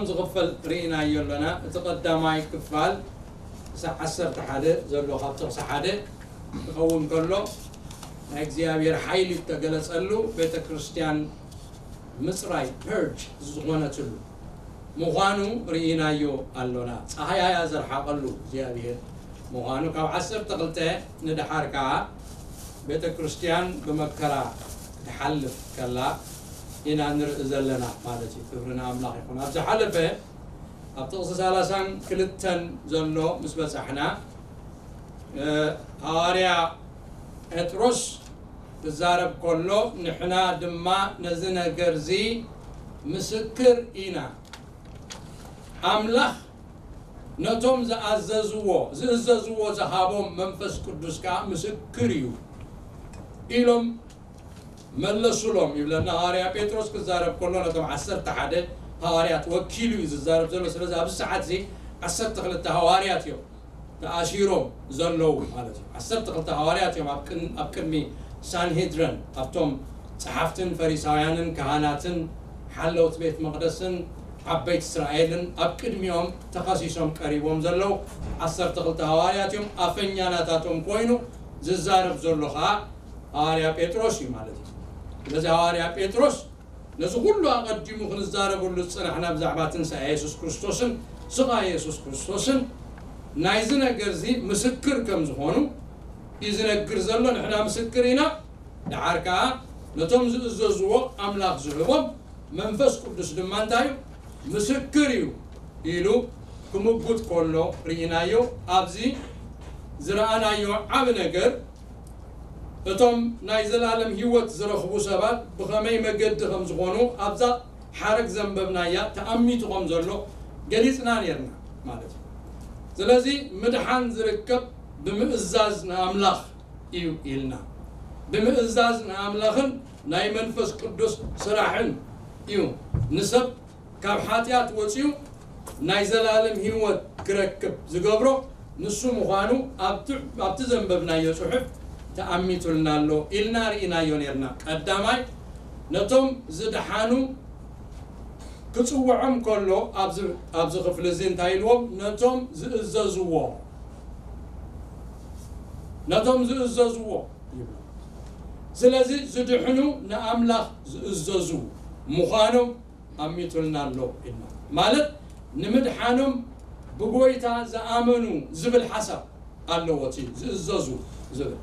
ዝኽፈል ርኢናዮ ኣለና። እቲ ቀዳማይ ክፋል ክሳብ ዓሰርተ ሓደ ዘሎ ካብ ጥቕሲ ሓደ ክኸውን ከሎ፣ ናይ እግዚኣብሔር ሓይሊ እተገለጸሉ፣ ቤተ ክርስቲያን ምጽራይ፣ ፐርጅ፣ ዝኾነትሉ ምዃኑ ርኢናዮ ኣሎና። ጸሃያ እያ ዘርሓቐሉ እግዚኣብሔር ምዃኑ ካብ ዓሰርተ ክልተ ንደሓር ከኣ ቤተ ክርስቲያን ብመከራ ክትሓልፍ ከላ ኢና ንርኢ ዘለና ማለት እዩ። ክብሪ ንኣምላኽ ይኹን። ኣብ ዝሓለፈ ኣብ ጥቕሲ ሰላሳን ክልተን ዘሎ ምስ በጻሕና፣ እ፣ ሃዋርያ ጴጥሮስ ክዛረብ ከሎ፣ "ንሕና ድማ ነዚ ነገርዚ ምስክር ኢና። ኣምላኽ ነቶም ዝኣዘዝዎ፣ ዝእዘዝዎ ዝሃቦም መንፈስ ቅዱስ ከኣ ምስክር እዩ" ኢሎም መለሱሎም ይብለና። ሃዋርያ ጴጥሮስ ክዛረብ ከሎ ነቶም ዓሰርተ ሓደ ሃዋርያት ወኪሉ እዩ ዝዛረብ ዘሎ። ስለዚ ኣብዚ ሰዓት እዚ ዓሰርተ ክልተ ሃዋርያት እዮም ተኣሲሮም ዘለዉ ማለት እዩ። ዓሰርተ ክልተ ሃዋርያት እዮም ኣብ ቅን-፣ ኣብ ቅድሚ ሳንሄድረን፣ ኣብቶም ጸሓፍትን ፈሪሳውያንን ካህናትን ሓለውቲ ቤት መቕደስን ዓበይቲ እስራኤልን ኣብ ቅድሚኦም ተኸሲሶም ቀሪቦም ዘለዉ ዓሰርተ ክልተ ሃዋርያት እዮም። ኣፈኛ ናታቶም ኮይኑ ዝዛረብ ዘሎ ኸኣ ሃዋርያ ጴጥሮስ እዩ ማለት እዩ። ስለዚ ሃዋርያ ጴጥሮስ ነዚ ኩሉ ኣቐዲሙ ክንዛረበሉ ዝጸናሕና ብዛዕባ ትንሳኤ የሱስ ክርስቶስን ስቓይ የሱስ ክርስቶስን ናይዚ ነገርዚ ምስክር ከም ዝኾኑ እዩ ዝነግር ዘሎ። ንሕና ምስክር ኢና። ደሓር ከኣ ነቶም ዝእዘዝዎ ኣምላኽ ዝህቦም መንፈስ ቅዱስ ድማ እንታይ እዩ? ምስክር እዩ ኢሉ ክምጉት ከሎ ርኢናዮ። ኣብዚ ዝረኣናዮ ዓቢ ነገር እቶም ናይ ዘላለም ህይወት ዝረኽቡ ሰባት ብኸመይ መገዲ ከም ዝኾኑ ኣብዛ ሓረግ ዘንበብናያ ተኣሚቱ ከም ዘሎ ገሊጽና ኔርና ማለት እዩ። ስለዚ ምድሓን ዝርከብ ብምእዛዝ ንኣምላኽ እዩ ኢልና። ብምእዛዝ ንኣምላኽን ናይ መንፈስ ቅዱስ ስራሕን እዩ ንሰብ ካብ ሓጢኣት ወጺኡ ናይ ዘላለም ህይወት ክረክብ ዝገብሮ። ንሱ ምዃኑ ኣብቲ፣ ኣብቲ ዘንበብናዮ ጽሑፍ ተኣሚቱልና ኣሎ ኢልና ርኢናዮ ኔርና። ቀዳማይ፣ ነቶም ዝደሓኑ ክጽውዖም ከሎ ኣብዚ፣ ኣብዚ ክፍሊ እዚ እንታይ ኢልዎም? ነቶም ዝእዘዝዎ፣ ነቶም ዝእዘዝዎ ይብሎ። ስለዚ ዝድሕኑ ንኣምላኽ ዝእዘዙ ምዃኖም ኣሚቱልና ኣሎ ኢልና። ማለት ንምድሓኖም ብጎይታ ዝኣመኑ ዝብል ሓሳብ ኣለዎ፣ እቲ ዝእዘዙ ዝብል።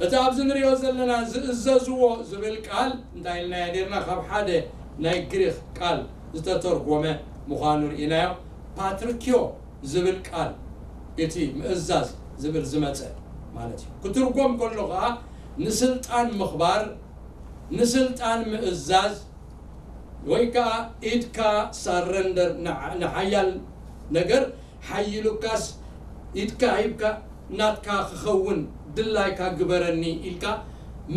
እቲ ኣብዚ ንሪኦ ዘለና ዝእዘዝዎ ዝብል ቃል እንታይ ኢልናዮ ኔርና? ካብ ሓደ ናይ ግሪኽ ቃል ዝተተርጎመ ምዃኑ ርኢናዮ። ፓትርኪዮ ዝብል ቃል እቲ ምእዛዝ ዝብል ዝመጸ ማለት እዩ። ክትርጎም ከሎ ኸኣ ንስልጣን ምኽባር፣ ንስልጣን ምእዛዝ፣ ወይ ከኣ ኢድካ ሳረንደር ንዓ-፣ ንሓያል ነገር ሓይሉካስ ኢድካ ሂብካ ናትካ ክኸውን ድላይካ ግበረኒ ኢልካ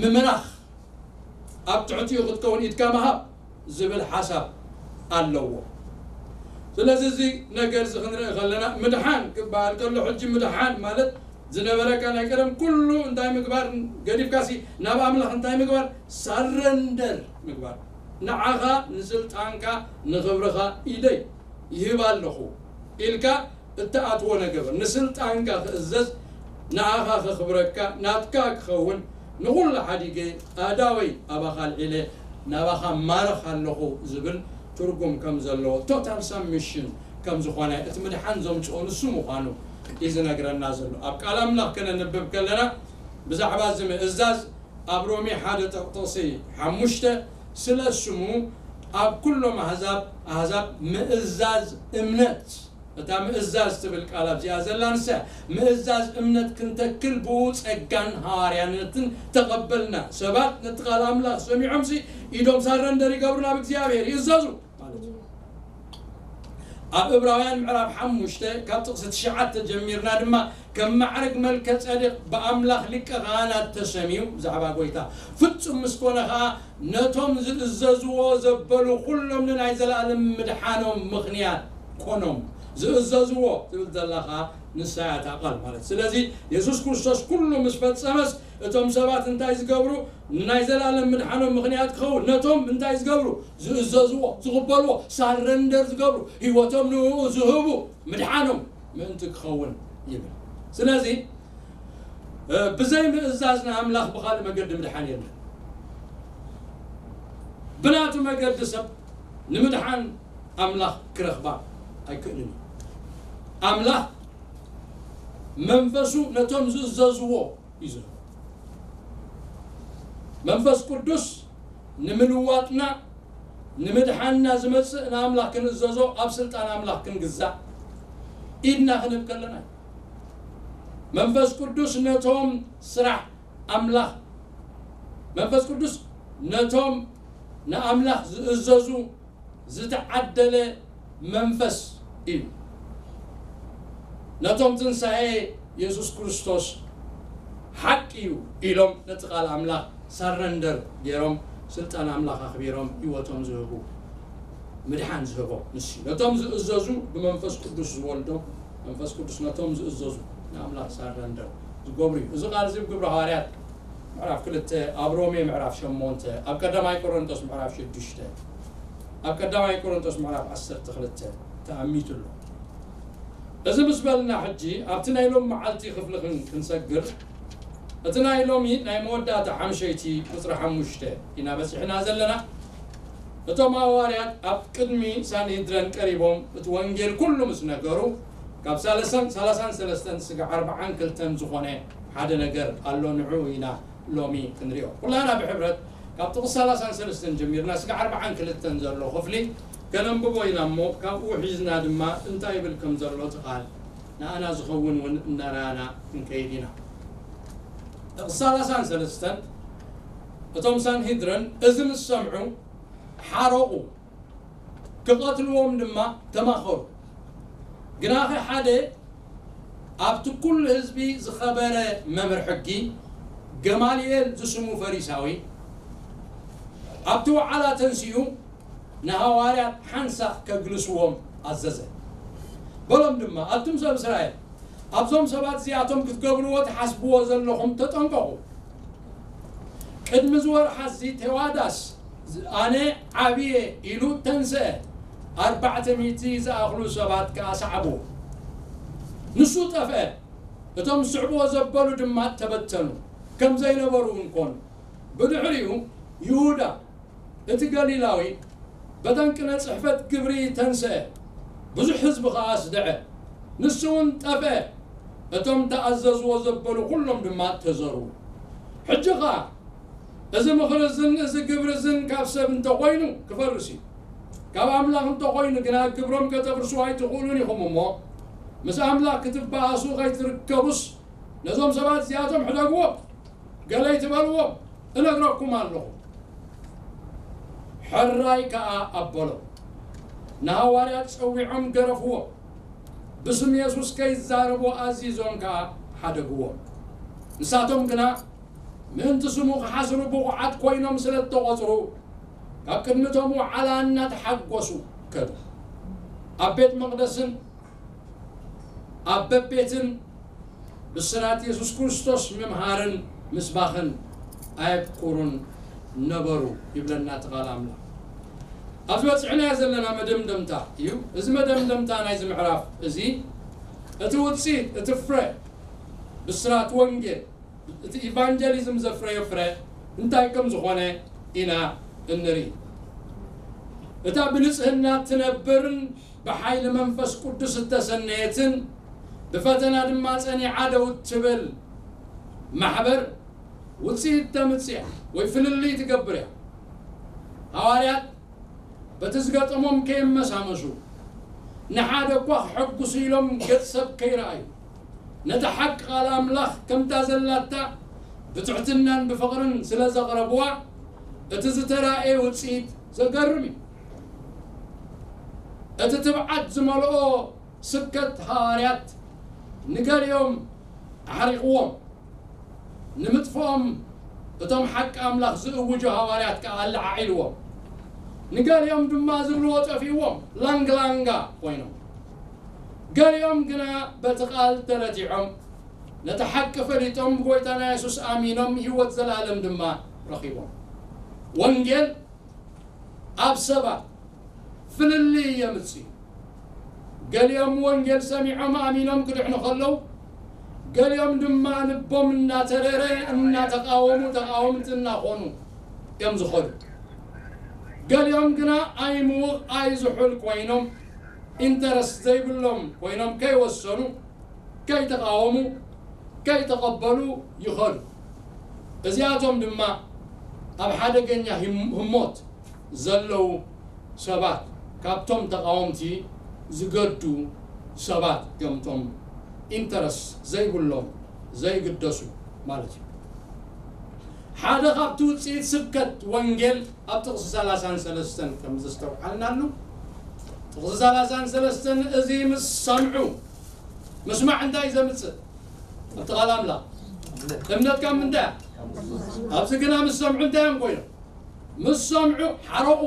ምምራኽ፣ ኣብ ትሕቲኡ ክትከውን ኢድካ ምሃብ ዝብል ሓሳብ ኣለዎ። ስለዚ እዚ ነገር እዚ ክንርኢ ከለና ምድሓን ክበሃል ከሎ ሕጂ ምድሓን ማለት ዝነበረካ ናይ ቀደም ኩሉ እንታይ ምግባር ገዲፍካሲ ናብ ኣምላኽ እንታይ ምግባር? ሳረንደር ምግባር። ንዓኻ ንስልጣንካ ንኽብርኻ ኢደይ ይህብ ኣለኹ ኢልካ እትኣትዎ ነገር፣ ንስልጣንካ ክእዘዝ፣ ንዓኻ ከኽብረካ፣ ናትካ ክኸውን፣ ንኹሉ ሓዲገ ኣእዳወይ ኣባኻ ኣልዒለ ናባኻ ማርኽ ኣለኹ ዝብል ትርጉም ከም ዘለዎ፣ ቶታል ሳብሚሽን ከም ዝኾነ እቲ ምድሓን ዘምጽኦ ንሱ ምዃኑ እዩ ዝነግረና ዘሎ። ኣብ ቃል ኣምላኽ ከነንብብ ከለና ብዛዕባ እዚ ምእዛዝ ኣብ ሮሜ ሓደ ጥቕሲ ሓሙሽተ ስለ ስሙ ኣብ ኩሎም ኣህዛብ፣ ኣህዛብ ምእዛዝ እምነት፣ እታ ምእዛዝ ትብል ቃል ኣብዚኣ ዘላ ንሳ ምእዛዝ እምነት ክንተክል ብኡ ጸጋን ሃዋርያነትን ተቐበልና። ሰባት ነቲ ቃል ኣምላኽ ሰሚዖምሲ ኢዶም ሳረንደር ይገብሩ፣ ናብ እግዚኣብሔር ይእዘዙ ማለት እዩ። ኣብ ዕብራውያን ምዕራፍ ሓሙሽተ ካብ ጥቕሲ ትሽዓተ ጀሚርና ድማ ከም ማዕርግ መልከ ጸዴቅ ብኣምላኽ ሊቀ ካህናት ተሰምዩ ብዛዕባ ጎይታ ፍጹም ምስ ኮነ ኸኣ ነቶም ዝእዘዝዎ ዘበሉ ኩሎም ንናይ ዘለኣለም ምድሓኖም ምኽንያት ኮኖም። ዝእዘዝዎ ትብል ዘላ ኸኣ ንሳ እያ እታ ቃል ማለት። ስለዚ የሱስ ክርስቶስ ኩሉ ምስ ፈጸመስ፣ እቶም ሰባት እንታይ ዝገብሩ? ንናይ ዘላለም ምድሓኖም ምኽንያት ክኸውን፣ ነቶም እንታይ ዝገብሩ? ዝእዘዝዎ፣ ዝቕበልዎ፣ ሳረንደር ዝገብሩ፣ ህይወቶም ንእኡ ዝህቡ፣ ምድሓኖም ምእንቲ ክኸውን ይብል። ስለዚ፣ እ፣ ብዘይ ምእዛዝ ንኣምላኽ ብኻልእ መገዲ ምድሓን የለን። ብናቱ መገዲ ሰብ ንምድሓን ኣምላኽ ክረኽባ ኣይክእልን እዩ። ኣምላኽ መንፈሱ ነቶም ዝእዘዝዎ እዩ ዝህቦ። መንፈስ ቅዱስ ንምልዋጥና፣ ንምድሓንና ዝመጽእ ንኣምላኽ ክንእዘዞ፣ ኣብ ስልጣን ኣምላኽ ክንግዛእ ኢድና ክንህብ ከለና እዩ። መንፈስ ቅዱስ ነቶም ስራሕ ኣምላኽ፣ መንፈስ ቅዱስ ነቶም ንኣምላኽ ዝእዘዙ ዝተዓደለ መንፈስ እዩ። ነቶም ትንሳኤ የሱስ ክርስቶስ ሓቂ እዩ ኢሎም ነቲ ቃል ኣምላኽ ሳረንደር ገይሮም፣ ስልጣን ኣምላኽ ኣኽቢሮም ህይወቶም ዝህቡ፣ ምድሓን ዝህቦም ንሱ እዩ። ነቶም ዝእዘዙ ብመንፈስ ቅዱስ ዝወልዶም፣ መንፈስ ቅዱስ ነቶም ዝእዘዙ ንኣምላኽ ሳረንደር ዝገብሩ እዩ። እዚ ቃል እዚ ኣብ ግብሪ ሃዋርያት ምዕራፍ ክልተ፣ ኣብ ሮሜ ምዕራፍ ሸሞንተ፣ ኣብ ቀዳማይ ቆሮንቶስ ምዕራፍ ሽዱሽተ፣ ኣብ ቀዳማይ ቆሮንቶስ ምዕራፍ ዓሰርተ ክልተ ተኣሚቱ ኣሎ። እዚ ምስ በልና፣ ሕጂ ኣብቲ ናይ ሎም መዓልቲ ክፍሊ ክን-፣ ክንሰግር፣ እቲ ናይ ሎሚ ናይ መወዳእታ ሓምሸይቲ ቁጽሪ ሓሙሽተ ኢና በጺሕና ዘለና። እቶም ሃዋርያት ኣብ ቅድሚ ሳንሄድረን ቀሪቦም እቲ ወንጌል ኩሉ ምስ ነገሩ፣ ካብ ሰላሳን፣ ሰላሳን ሰለስተን ስጋዕ ኣርባዓን ክልተን ዝኾነ ሓደ ነገር ኣሎ፣ ንዕኡ ኢና ሎሚ ክንሪኦ። ኩላና ብሕብረት ካብ ጥቕሲ ሰላሳን ሰለስተን ጀሚርና ስጋዕ ኣርባዓን ክልተን ዘሎ ክፍሊ ከነንብቦ ኢና እሞ፣ ካብኡ ሒዝና ድማ እንታይ ይብል ከም ዘሎ እቲ ቃል ንኣና ዝኸውን እውን እናረኣና ክንከይድ ኢና። ጥቕሲ ሰላሳን ሰለስተን፣ እቶም ሳንሂድረን እዚ ምስ ሰምዑ ሓረቑ፣ ክቐትልዎም ድማ ተማኸሩ። ግናኸ ሓደ ኣብቲ ኩሉ ህዝቢ ዝኸበረ መምህር ሕጊ፣ ገማልኤል ዝስሙ ፈሪሳዊ፣ ኣብቲ ወዓላ ተንሲኡ ንሃዋርያት ሓንሳእ ከግልስዎም ኣዘዘ። በሎም ድማ፣ ኣቱም ሰብ እስራኤል፣ ኣብዞም ሰባት እዚኣቶም ክትገብርዎ ትሓስብዎ ዘለኹም ተጠንቀቑ። ቅድሚ እዚ ወርሓ እዚ ቴዋዳስ ኣነ ዓብየ ኢሉ ተንስአ፣ ኣርባዕተ ሚእቲ ዝኣኽሉ ሰባት ከኣ ሰዓብዎ። ንሱ ጠፍአ፣ እቶም ዝስዕብዎ ዘበሉ ድማ ተበተኑ፣ ከም ዘይነበሩ እውን ኮኑ። ብድሕሪኡ ይሁዳ እቲ ገሊላዊ ብጠንቂ ናይ ጽሕፈት ግብሪ ተንስአ፣ ብዙሕ ህዝቢ ኸኣ ኣስድዐ። ንሱ እውን ጠፍአ፣ እቶም ተኣዘዝዎ ዘበሉ ኩሎም ድማ ተዘርዉ። ሕጂ ኸኣ እዚ ምኽሪ እዝን እዚ ግብሪ እዝን ካብ ሰብ እንተኾይኑ ክፈርስ እዩ። ካብ ኣምላኽ እንተኾይኑ ግና ግብሮም ከተፍርስዎ ኣይትኽእሉን ኢኹም እሞ፣ ምስ ኣምላኽ ክትበኣሱ ኸይትርከቡስ ነዞም ሰባት እዚኣቶም ሕደግዎም፣ ገለ ኣይትበልዎም፣ እነግረኩም ኣለኹ። ሕራይ ከኣ ኣበሎም። ንሃዋርያት ጸዊዖም ገረፍዎም። ብስም የሱስ ከይዛረቡ ኣዚዞም ከኣ ሓደግዎም። ንሳቶም ግና ምእንቲ ስሙ ክሓስሩ ብቑዓት ኮይኖም ስለ እተቖጽሩ፣ ካብ ቅድሚ እቶም ወዓላ እናተሓጎሱ ከዱ። ኣብ ቤት መቕደስን ኣብ በቤትን ብስራት የሱስ ክርስቶስ ምምሃርን ምስባኽን ኣየብቁሩን ነበሩ ይብለና እቲ ቃል ኣምላኽ። ኣብዚ በጺሕናዮ ዘለና መደምደምታ እዩ። እዚ መደምደምታ ናይዚ ምዕራፍ እዚ፣ እቲ ውጽኢት፣ እቲ ፍረ፣ ብስራት ወንጌል፣ እቲ ኢቫንጀሊዝም ዘፍረዮ ፍረ እንታይ ከም ዝኾነ ኢና እንርኢ። እታ ብንጽህና እትነብርን ብሓይሊ መንፈስ ቅዱስ እተሰነየትን ብፈተና ድማ ጸኒዓ ደው እትብል ማሕበር ውጽኢት ተምጽእ እያ ወይ ፍልልይ ትገብር እያ። ሃዋርያት በቲ ዝገጠሞም ከየመሳመሱ፣ ንሓደ እኳ ክሐጉሱ ኢሎም ገጽ ሰብ ከይረኣዩ፣ ነታ ሓቂ ቃል ኣምላኽ ከምታ ዘላታ ብትሕትናን ብፍቕርን ስለ ዘቕረብዋ፣ እቲ ዝተራእየ ውጽኢት ዘገርም እዩ። እቲ ትብዓት ዝመልኦ ስብከት ሃዋርያት ንገሊኦም ኣሕሪቕዎም፣ ንምጥፍኦም እቶም ሓቂ ኣምላኽ ዝእውጁ ሃዋርያት ከኣ ኣለዓዒልዎም። ንገሊኦም ድማ ዝብልዎ ጠፊእዎም፣ ላንግላንጋ ኮይኖም። ገሊኦም ግና በቲ ቃል ተረቲዖም፣ ነቲ ሓቂ ፈሊጦም፣ ብጎይታና የሱስ ኣሚኖም፣ ህይወት ዘለኣለም ድማ ረኺቦም። ወንጌል ኣብ ሰባት ፍልልይ የምጽእ እዩ። ገሊኦም ወንጌል ሰሚዖም ኣሚኖም ክድሕኑ ከለዉ፣ ገሊኦም ድማ ልቦም እናተረረ፣ እናተቃወሙ፣ ተቃወምቲ እናኾኑ እዮም ዝኸዱ። ገሊኦም ግና ኣይምውቕ ኣይዝሑል ኮይኖም፣ ኢንተረስት ዘይብሎም ኮይኖም ከይወሰኑ፣ ከይተቃወሙ፣ ከይተቐበሉ ይኸዱ። እዚኣቶም ድማ ኣብ ሓደገኛ ህም-፣ ህሞት ዘለዉ ሰባት፣ ካብቶም ተቃወምቲ ዝገዱ ሰባት እዮም፣ እቶም ኢንተረስት ዘይብሎም፣ ዘይግደሱ ማለት እዩ። ሓደ ካብቲ ውጽኢት ስብከት ወንጌል ኣብ ጥቕሲ ሰላሳን ሰለስተን ከም ዘስተውዓልናሉ፣ ጥቕሲ ሰላሳን ሰለስተን፣ እዚ ምስ ሰምዑ፣ ምስማዕ እንታይ እዩ ዘምጽእ? ኣብቲ ቃል ኣምላኽ እምነት ካብ ምንታይ እያ? ኣብዚ ግና ምስ ሰምዑ እንታይ እዮም ኮይኖም? ምስ ሰምዑ ሓረቑ፣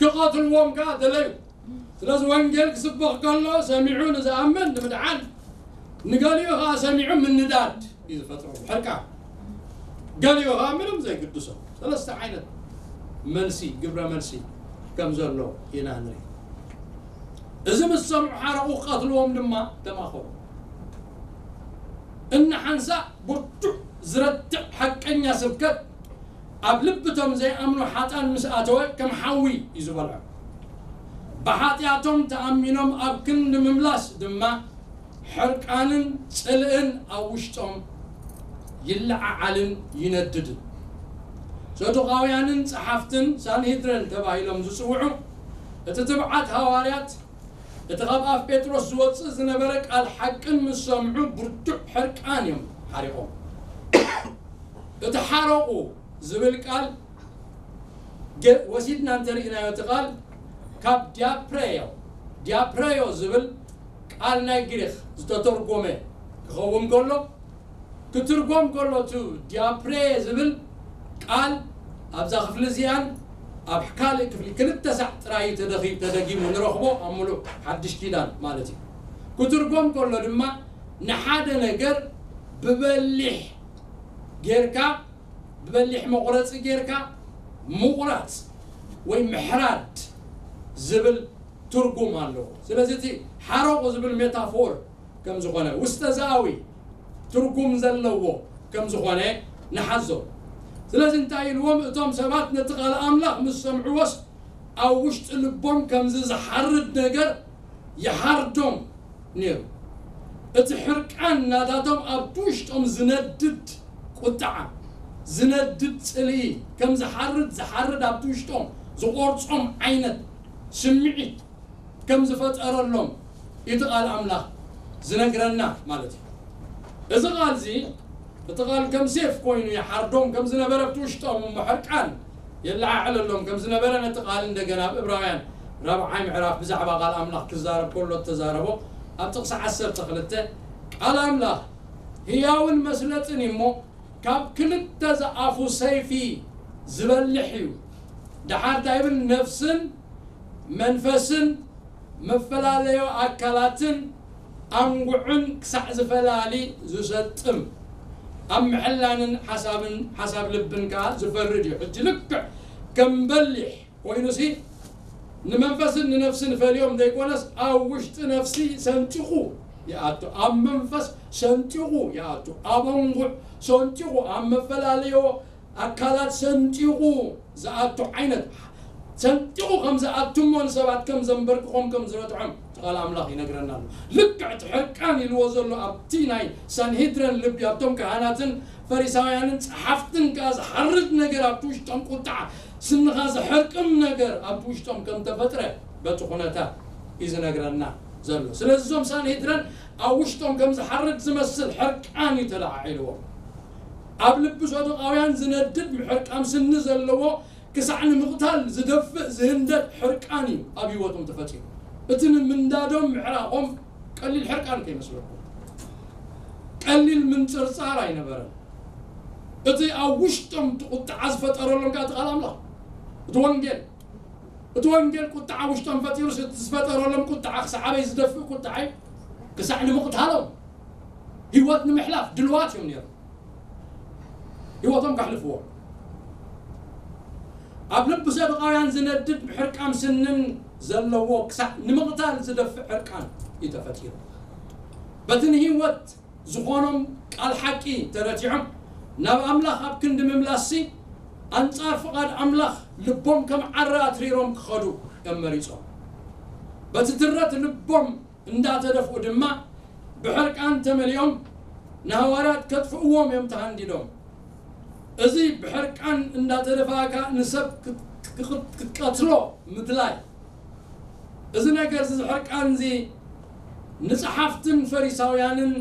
ክቐትልዎም ከኣ ደለዩ። ስለዚ ወንጌል ክስበኽ ከሎ ሰሚዑ ንዝኣምን ንምድሓን፣ ንገሊኡ ከኣ ሰሚዑ ምንዳድ እዩ ዝፈጥሮ፣ ሕርቃን። ገሊኡ ከኣ ምንም ዘይግድሶ። ሰለስተ ዓይነት መልሲ፣ ግብረ መልሲ ከም ዘሎ ኢና ንርኢ። እዚ ምስ ሰምዑ ሓረቑ፣ ክቐትልዎም ድማ ተማኸሩ። እናሓንሳእ ብርቱዕ ዝረትዕ ሓቀኛ ስብከት ኣብ ልብቶም ዘይኣምኑ ሓጣን ምስ ኣተወ ከም ሓዊ እዩ ዝበልዖም። ብሓጢኣቶም ተኣሚኖም ኣብ ክንዲ ምምላስ ድማ ሕርቃንን ጽልእን ኣብ ውሽጦም ይለዓዓልን ይነድድን። ሰዱቃውያንን ጸሓፍትን ሳንሄድረን ተባሂሎም ዝጽውዑ፣ እቲ ትብዓት ሃዋርያት፣ እቲ ካብ ኣፍ ጴጥሮስ ዝወጽእ ዝነበረ ቃል ሓቅን ምስ ሰምዑ ብርቱዕ ሕርቃን እዮም ሓሪቖም። እቲ ሓረቑ ዝብል ቃል ገ-፣ ወሲድና እንተርኢናዮ እቲ ቃል ካብ ዲያፕሬዮ፣ ዲያፕሬዮ ዝብል ቃል ናይ ግሪኽ ዝተተርጎመ ክኸውን ከሎ፣ ክትርጎም ከሎ እቲ ዲያፕሬ ዝብል ቃል ኣብዛ ክፍሊ እዚኣን ኣብ ካልእ ክፍሊ ክልተ ሳዕ ጥራይ እዩ ተደኺ-፣ ተደጊሙ ንረኽቦ ኣብ ምሉእ ሓድሽ ኪዳን ማለት እዩ። ክትርጎም ከሎ ድማ ንሓደ ነገር ብበሊሕ ጌርካ፣ ብበሊሕ መቑረጺ ጌርካ ምቑራጽ ወይ ምሕራድ ዝብል ትርጉም ኣለዎ። ስለዚ እቲ ሓረቑ ዝብል ሜታፎር ከም ዝኾነ፣ ውስጠ ዛኣዊ ትርጉም ዘለዎ ከም ዝኾነ ንሓዞ። ስለዚ እንታይ ኢልዎም? እቶም ሰባት ነቲ ቃል ኣምላኽ ምስ ሰምዕዎስ ኣብ ውሽጢ ልቦም ከምዚ ዝሓርድ ነገር ይሓርዶም ነይሩ። እቲ ሕርቃን ናታቶም ኣብቲ ውሽጦም ዝነድድ ቁጥዓ፣ ዝነድድ ጽልኢ፣ ከም ዝሓርድ፣ ዝሓርድ ኣብቲ ውሽጦም ዝቖርጾም ዓይነት ስምዒት ከም ዝፈጠረሎም እቲ ቃል ኣምላኽ ዝነግረና ማለት እዩ። እዚ ቃል እዚ፣ እቲ ቃል ከም ሴፍ ኮይኑ ይሓርዶም ከም ዝነበረ፣ ኣብቲ ውሽጦም እሞ ሕርቃን የለዓዕለሎም ከም ዝነበረ፣ ነቲ ቃል እንደገና ኣብ ዕብራውያን ራብዓይ ምዕራፍ ብዛዕባ ቃል ኣምላኽ ክዛረብ ከሎ እተዛረቦ ኣብ ጥቕሲ ዓሰርተ ክልተ፣ ቃል ኣምላኽ ህያውን መስለጥን እዩ እሞ፣ ካብ ክልተ ዝኣፉ ሰይፊ ዝበልሕ እዩ። ደሓር እንታይ ይብል? ነፍስን መንፈስን መፈላለዮ ኣካላትን ኣንጉዕን ክሳዕ ዝፈላሊ ዝሰጥም፣ ኣብ ምሕላንን ሓሳብን፣ ሓሳብ ልብን ከኣ ዝፈርድ እዩ። ሕጂ ልክዕ ከም በሊሕ ኮይኑሲ፣ ንመንፈስን ንነፍስን ፈልዮም ዘይኮነስ፣ ኣብ ውሽጢ ነፍሲ ሰንጢቑ ይኣቱ፣ ኣብ መንፈስ ሰንጢቑ ይኣቱ፣ ኣብ ኣንጉዕ ሰንጢቑ፣ ኣብ መፈላለዮ ኣካላት ሰንጢቑ ዝኣቱ ዓይነት፣ ሰንጢቑ ከም ዝኣቱ እሞ ንሰባት ከም ዘንበርክኾም ከም ዝረትዖም እቲ ቃል ኣምላኽ ይነግረና ኣሎ። ልክዕ እቲ ሕርቃን ኢልዎ ዘሎ ኣብቲ ናይ ሳንሄድረን ልቢ፣ ኣብቶም ካህናትን ፈሪሳውያንን ጸሓፍትን ከኣ ዝሓርድ ነገር ኣብቲ ውሽጦም፣ ቁጥዓ፣ ስንኻ ዘሕርቅም ነገር ኣብቲ ውሽጦም ከም ተፈጥረ በቲ ኩነታት እዩ ዝነግረና ዘሎ። ስለዚ እዞም ሳንሄድረን ኣብ ውሽጦም ከም ዝሓርድ ዝመስል ሕርቃን እዩ ተለዓዒልዎም። ኣብ ልቢ ሰዱቃውያን ዝነድድ ምሕርቃም ስኒ ዘለዎ፣ ክሳዕ ንምቕታል ዝደፍእ ዝህንደድ ሕርቃን እዩ ኣብ ህይወቶም ተፈጺሙ። እቲ ንምንዳዶም ምሕራቖም ቀሊል ሕርቃን ከይመስለኩም፣ ቀሊል ምንጽርጻር ኣይነበረን። እቲ ኣብ ውሽጦም እቲ ቁጥዓ ዝፈጠረሎም ከኣ እቲ ቃል ኣምላኽ፣ እቲ ወንጌል፣ እቲ ወንጌል ቁጥዓ ውሽጦም ፈጢሩ፣ እቲ ዝፈጠረሎም ቁጥዓ ክሳዕ ኣበይ ዝደፍእ ቁጥዓ እዩ? ክሳዕ ንምቕታሎም፣ ህይወት ንምሕላፍ ድልዋት እዮም ነይሮም። ህይወቶም ከሕልፍዎ። ኣብ ልቢ ሰዱቃውያን ዝነድድ ሕርቃን ስንን ዘለዎ ክሳዕ ንምቕታል ዝደፍእ ሕርቃን እዩ ተፈጢሩ። በቲ ንህይወት ዝኾኖም ቃል ሓቂ ተረቲዖም ናብ ኣምላኽ ኣብ ክንዲ ምምላስሲ፣ ኣንጻር ፍቓድ ኣምላኽ ልቦም ከም ዓረ ኣትሪሮም ክኸዱ እዮም መሪጾም። በቲ ትረት ልቦም እንዳተደፍኡ ድማ ብሕርቃን ተመሊኦም ንሃዋርያት ከጥፍእዎም እዮም ተሃንዲዶም። እዚ ብሕርቃን እንዳተደፋእካ ንሰብ ክት- ክት- ክትቀትሎ ምድላይ፣ እዚ ነገር እዚ ሕርቃን እዚ ንጸሓፍትን ፈሪሳውያንን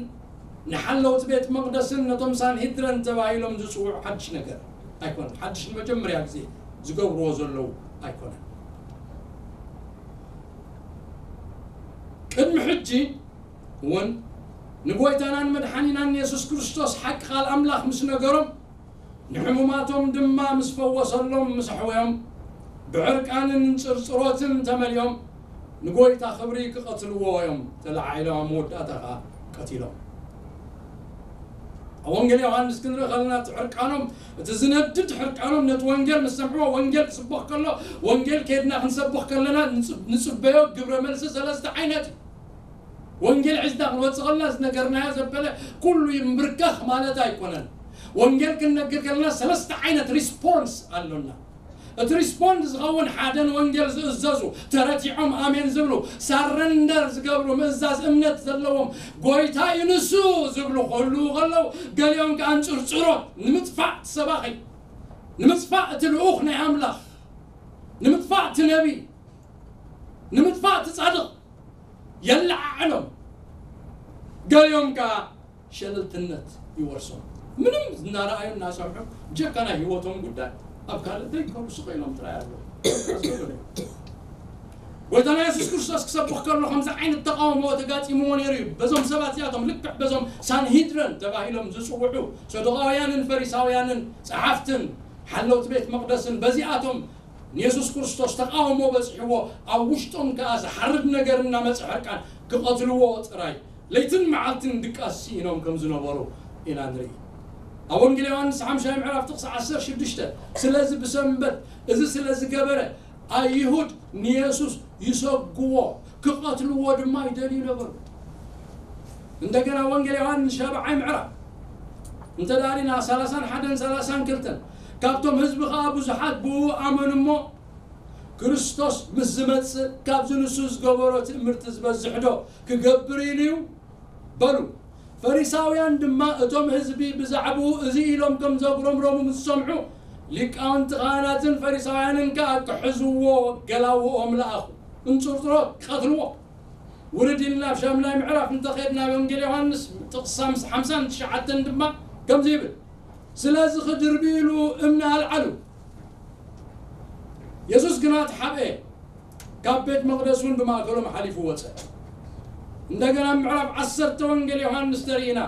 ንሓለውቲ ቤት መቕደስን ነቶም ሳንሂድረን ተባሂሎም ዝጽውዑ ሓድሽ ነገር ኣይኮነን። ሓድሽ ንመጀመርያ ግዜ ዝገብርዎ ዘለዉ ኣይኮነን። ቅድሚ ሕጂ እውን ንጎይታናን መድሓኒናን የሱስ ክርስቶስ ሓቂ ቃል ኣምላኽ ምስ ነገሮም፣ ንሕሙማቶም ድማ ምስ ፈወሰሎም፣ ምስ ኣሕወዮም፣ ብዕርቃንን እንጽርጽሮትን ተመሊኦም ንጎይታ ክብሪ ክቐትልዎ እዮም ተለዓዒሎም፣ ኣብ መወዳእታ ኸኣ ቀቲሎም። ኣብ ወንጌል ዮሃንስ ክንርኢ ከለና፣ እቲ ሕርቃኖም፣ እቲ ዝነድድ ሕርቃኖም፣ ነቲ ወንጌል ምስ ሰምዕዎ፣ ወንጌል ክስበኽ ከሎ፣ ወንጌል ከድና ክንሰብኽ ከለና ንጽ- ንጽበዮ ግብረ መልሲ ሰለስተ ዓይነት እዩ። ወንጌል ሒዝና ክንወጽእ ከለና፣ ዝነገርናዮ ዘበለ ኩሉ ይምብርከኽ ማለት ኣይኮነን። ወንጌል ክንነግር ከለና ሰለስተ ዓይነት ሪስፖንስ ኣሎና። እቲ ሪስፖንድ ዝኸውን፣ ሓደ ንወንጌል ዝእዘዙ፣ ተረቲዖም ኣሜን ዝብሉ፣ ሳረንደር ዝገብሩ፣ ምእዛዝ እምነት ዘለዎም፣ ጎይታ እዩ ንሱ ዝብሉ ክህልዉ ከለዉ፣ ገሊኦም ከኣ እንጽርጽሮት ንምጥፋእ እቲ ሰባኺ፣ ንምጥፋእ እቲ ልኡኽ ናይ ኣምላኽ፣ ንምጥፋእ እቲ ነቢ፣ ንምጥፋእ እቲ ጻድቕ የለዓዕሎም። ገሊኦም ከኣ ሸለልትነት ይወርሶም። ምንም እናረኣዩ እናሰምዑ፣ ብጀካ ናይ ህይወቶም ጉዳይ ኣብ ካልእ ደይከዱ ስቕ ኢሎም ጥራይ ኣለዉ። ጎይታና የሱስ ክርስቶስ ክሰብኽ ከሎ ከምዚ ዓይነት ተቃውሞ ተጋጢምዎ ነይሩ እዩ። በዞም ሰባት እዚኣቶም፣ ልክዕ በዞም ሳንሂድረን ተባሂሎም ዝጽውዑ ሰዱቃውያንን ፈሪሳውያንን ጸሓፍትን ሓለውቲ ቤት መቕደስን፣ በዚኣቶም ንየሱስ ክርስቶስ ተቃውሞ በጺሕዎ፣ ኣብ ውሽጦም ከኣ ዝሓርድ ነገር እናመጸ ሕርቃን ክቐትልዎ ጥራይ ለይትን መዓልትን ድቃስ ስኢኖም ከም ዝነበሩ ኢና ንርኢ። ኣብ ወንጌል ዮሃንስ ሓምሻይ ምዕራፍ ጥቕሲ ዓሰርተ ሽዱሽተ፣ ስለዚ ብሰንበት እዚ ስለ ዝገበረ ኣይሁድ ንየሱስ ይሰግዎ፣ ክቐትልዎ ድማ ይደልዩ ነበሩ። እንደገና ወንጌል ዮሃንስ ሻብዓይ ምዕራፍ እንተ ደኣ ርኢና፣ ሰላሳን ሓደን ሰላሳን ክልተን፣ ካብቶም ህዝቢ ኸኣ ብዙሓት ብኡ ኣመኑ እሞ፣ ክርስቶስ ምስ ዝመጽእ ካብዚ ንሱ ዝገበሮ ትእምርቲ ዝበዝሕ ዶ ክገብር ኢሉ እዩ? በሉ። ፈሪሳውያን ድማ እቶም ህዝቢ ብዛዕባኡ እዚ ኢሎም ከም ዘጉረምረሙ ምስ ሰምዑ፣ ሊቃውንቲ ካህናትን ፈሪሳውያንን ከኣ ክሕዝዎ ገላውኦም ለኣኹ። እንጽርጽሮ ክቐትልዎ። ውርድ ኢልና ኣብ ሻምናይ ምዕራፍ እንተኸድና፣ ወንጌል ዮሃንስ ጥቕሲ ሓምሳን ትሽዓተን ድማ ከምዚ ይብል፣ ስለዚ ክድርብዩሉ እምኒ ኣልዓሉ። የሱስ ግና ተሓብኤ፣ ካብ ቤት መቕደስ እውን ብማእከሎም ሓሊፉ ወጸ። እንደገና ምዕራፍ ዓሰርተ ወንጌል ዮሃንስ ተሪእና፣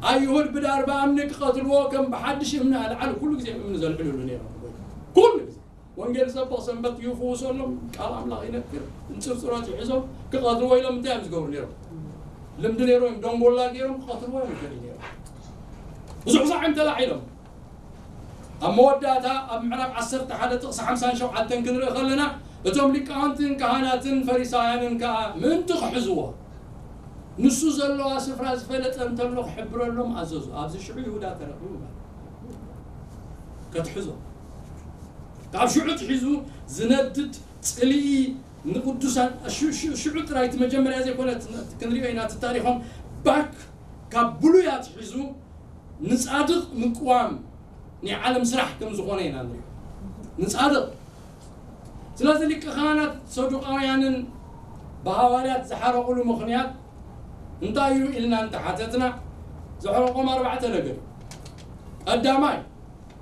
ኣይሁድ ብዳርባ እምኒ ክቐትልዎ ከም ብሓድሽ እምኒ ኣልዓሉ። ኩሉ ግዜ እምኒ ዘልዕልሉ ነይሮም። ኩሉ ግዜ ወንጌል ዝሰብኽ ሰንበት ይፍውሰሎም፣ ቃል ኣምላኽ ይነግር፣ እንጽርጽሮት ይሕዞም፣ ክቐትልዎ ኢሎም እንታይ እዮም ዝገብሩ ነይሮም? ልምዲ ነይሮም፣ ደንጎላ ገይሮም ክቐትልዎ እዮም ይደልዩ ነይሮም። ብዙሕ ሳዕ እዮም ተላዒሎም። ኣብ መወዳእታ ኣብ ምዕራፍ ዓሰርተ ሓደ ጥቕሲ ሓምሳን ሸውዓተን ክንርኢ ከለና፣ እቶም ሊቃውንትን ካህናትን ፈሪሳውያንን ከኣ ምእንቲ ክሕዝዎ፣ ንሱ ዘለዋ ስፍራ ዝፈለጠ እንተሎ ክሕብረሎም ኣዘዙ። ኣብዚ ሽዑ ይሁዳ ተረኺቡ ማለት እዩ። ከትሕዞ፣ ካብ ሽዑ ትሒዙ ዝነድድ ጽልኢ ንቅዱሳን፣ ሽ- ሽ- ሽዑ ጥራይ፣ እቲ መጀመርያ ዘይኮነ፣ እቲ ክንሪኦ ኢና፣ እቲ ታሪኾም ባክ ካብ ብሉይ ኣትሒዙ ንጻድቕ ምቅዋም ናይ ዓለም ስራሕ ከም ዝኾነ ኢና ንሪኦ። ንጻድቕ። ስለዚ ሊቀ ካህናት ሰዱቃውያንን ብሃዋርያት ዝሓረቑሉ ምኽንያት እንታይ እዩ ኢልና እንተሓተትና፣ ዘሕረቖም ኣርባዕተ ነገር እዩ። ቀዳማይ፣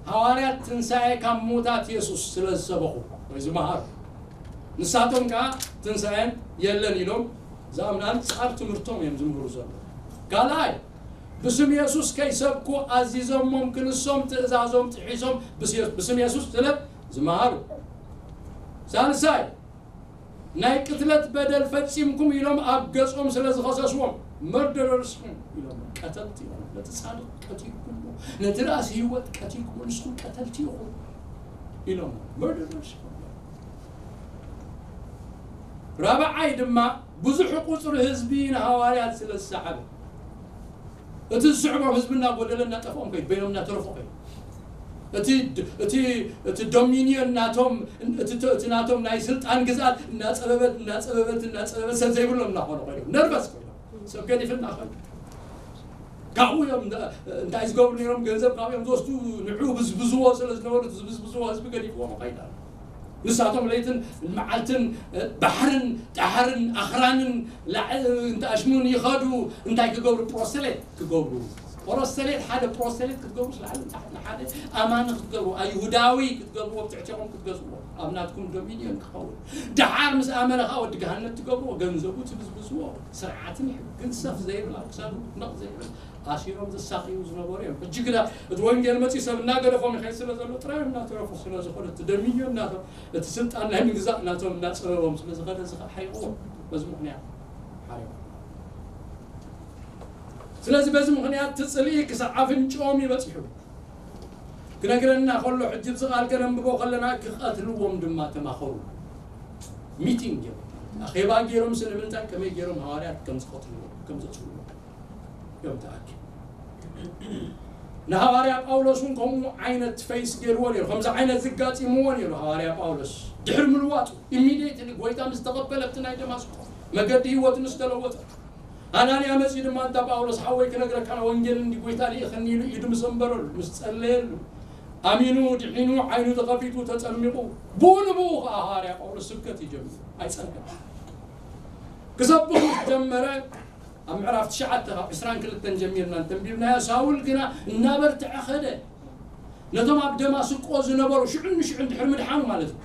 ሃዋርያት ትንሳኤ ካብ ምዉታት የሱስ ስለ ዝሰበኹ ወይ ዝመሃሩ፣ ንሳቶም ከኣ ትንሳኤን የለን ኢሎም ዝኣምናን ጻር ትምህርቶም እዮም ዝምህሩ ዘለዉ። ካልኣይ፣ ብስም የሱስ ከይሰብኩ ኣዚዞሞም፣ ክንሶም ትእዛዞም ጥሒሶም ብስ- ብስም የሱስ ስለ ዝመሃሩ። ሳልሳይ፣ ናይ ቅትለት በደል ፈጺምኩም ኢሎም ኣብ ገጾም ስለ ዝኸሰስዎም፣ መርደረርስኩም ኢሎም፣ ቀተልቲ ኢሎም። ነቲ ጻድቕ ቀቲልኩሞ፣ ነቲ ራእሲ ህይወት ቀቲልኩሞ፣ ንስኹም ቀተልቲ ኢኹም ኢሎም፣ መርደረርስኩም። ራብዓይ ድማ፣ ብዙሕ ቁጽሪ ህዝቢ ንሃዋርያት ስለ ዝሰዓበ፣ እቲ ዝስዕቦም ህዝቢ እናጎደለ እናጠፍኦም ከይዱ፣ በይኖም እናተረፉ ከይዱ። እቲ እቲ እቲ ዶሚኒዮን ናቶም፣ እቲ እቲ ናቶም ናይ ስልጣን ግዝኣት እናጸበበት እናጸበበት እናጸበበት ሰብ ዘይብሎም እናኾኑ ከይዱ። ነርቨስ ከይዱ። ሰብ ገዲፍና ከይዱ። ካብኡ እዮም እንዳ- እንታይ ዝገብሩ ነይሮም? ገንዘብ ካብኡ እዮም ዝወስዱ። ንዑ ብዝብዝዎ ስለ ዝነበሩ፣ እቲ ዝብዝብዝዎ ህዝቢ ገዲፍዎም ከይዳ። ንሳቶም ለይትን መዓልትን ባሕርን ጣሕርን ኣኽራንን ላዕ- እንተኣሽሙን ይኸዱ። እንታይ ክገብሩ? ፕሮስተሌት ክገብሩ። ፕሮስተሌት፣ ሓደ ፕሮስተሌት ክትገብሩ፣ ስለ ሓደ ንታሕቲ ንሓደ ኣማኒ ክትገብሩ፣ ኣይሁዳዊ ክትገብርዎ፣ ኣብ ትሕቴኹም ክትገዝእዎ፣ ኣብ ናትኩም ዶሚንዮን ክኸውን። ደሓር ምስ ኣመነ ኸኣ ወዲ ገሃነብ ትገብርዎ፣ ገንዘቡ ትብዝብዝዎ፣ ስርዓትን ሕግን ሰፍ ዘይብል፣ ኣብ ክሳዱ ነቕ ዘይብል ኣሲሮም ዘሳቕዩ ዝነበሩ እዮም። ሕጂ ግዳ እቲ ወንጌል መጺኡ ሰብ እናገደፎም ይኸይድ ስለ ዘሎ፣ ጥራይ እናተረፉ ስለ ዝኾነ፣ እቲ ዶሚንዮን ናቶም፣ እቲ ስልጣን ናይ ምግዛእ ናቶም እናጸበቦም ስለ ዝኸደ፣ እዚ ኸኣ ሓሪቕዎ። በዚ ምኽንያት ሓሪቑ። ስለዚ በዚ ምኽንያት እቲ ጽልኢ ክሳዕ ኣፍንጭኦም እዩ በጺሑ። ክነግረና ከሎ፣ ሕጂ ኣብዚ ቃል ከነንብቦ ከለና፣ ክቐትልዎም ድማ ተማኸሩ። ሚቲንግ እዮም። ኣኼባ ገይሮም፣ ስለምንታይ፣ ከመይ ገይሮም ሃዋርያት ከም ዝቐትልዎም፣ ከም ዘጽልዎም እዮም ተኣኪቦም። ንሃዋርያ ጳውሎስ እውን ከምኡ ዓይነት ፌስ ገይርዎ ነይሩ። ከምዚ ዓይነት ዝጋጢምዎ ነይሩ ሃዋርያ ጳውሎስ። ድሕሪ ምልዋጡ፣ ኢሚድየትሊ፣ ጎይታ ምስ ተቐበለ፣ ኣብቲ ናይ ደማስቆ መገዲ ህይወቱ ምስ ተለወጠ፣ ኣናንያ መጺኡ ድማ፣ "እንታ ጳውሎስ ሓወይ፣ ክነግረካ፣ ወንጌል እንዲ ጎይታ ልኢኽኒ" ኢሉ ኢዱ ምስ ኣንበረሉ፣ ምስ ጸለየሉ፣ ኣሚኑ፣ ድሒኑ፣ ዓይኑ ተኸፊቱ፣ ተጸሚቑ፣ ብኡ ንብኡ ኸኣ ሃዋርያ ጳውሎስ ስብከት ይጀምር። ኣይጸንሐን። ክሰብኽ ምስ ጀመረ፣ ኣብ ምዕራፍ ትሽዓተ ካብ ዕስራን ክልተን ጀሚርና እንተንቢብናዮ፣ ሳውል ግና እናበርትዐ ኸደ። ነቶም ኣብ ደማስቆ ዝነበሩ፣ ሽዑን ንሽዑን ድሕሪ ምድሓኑ ማለት እዩ፣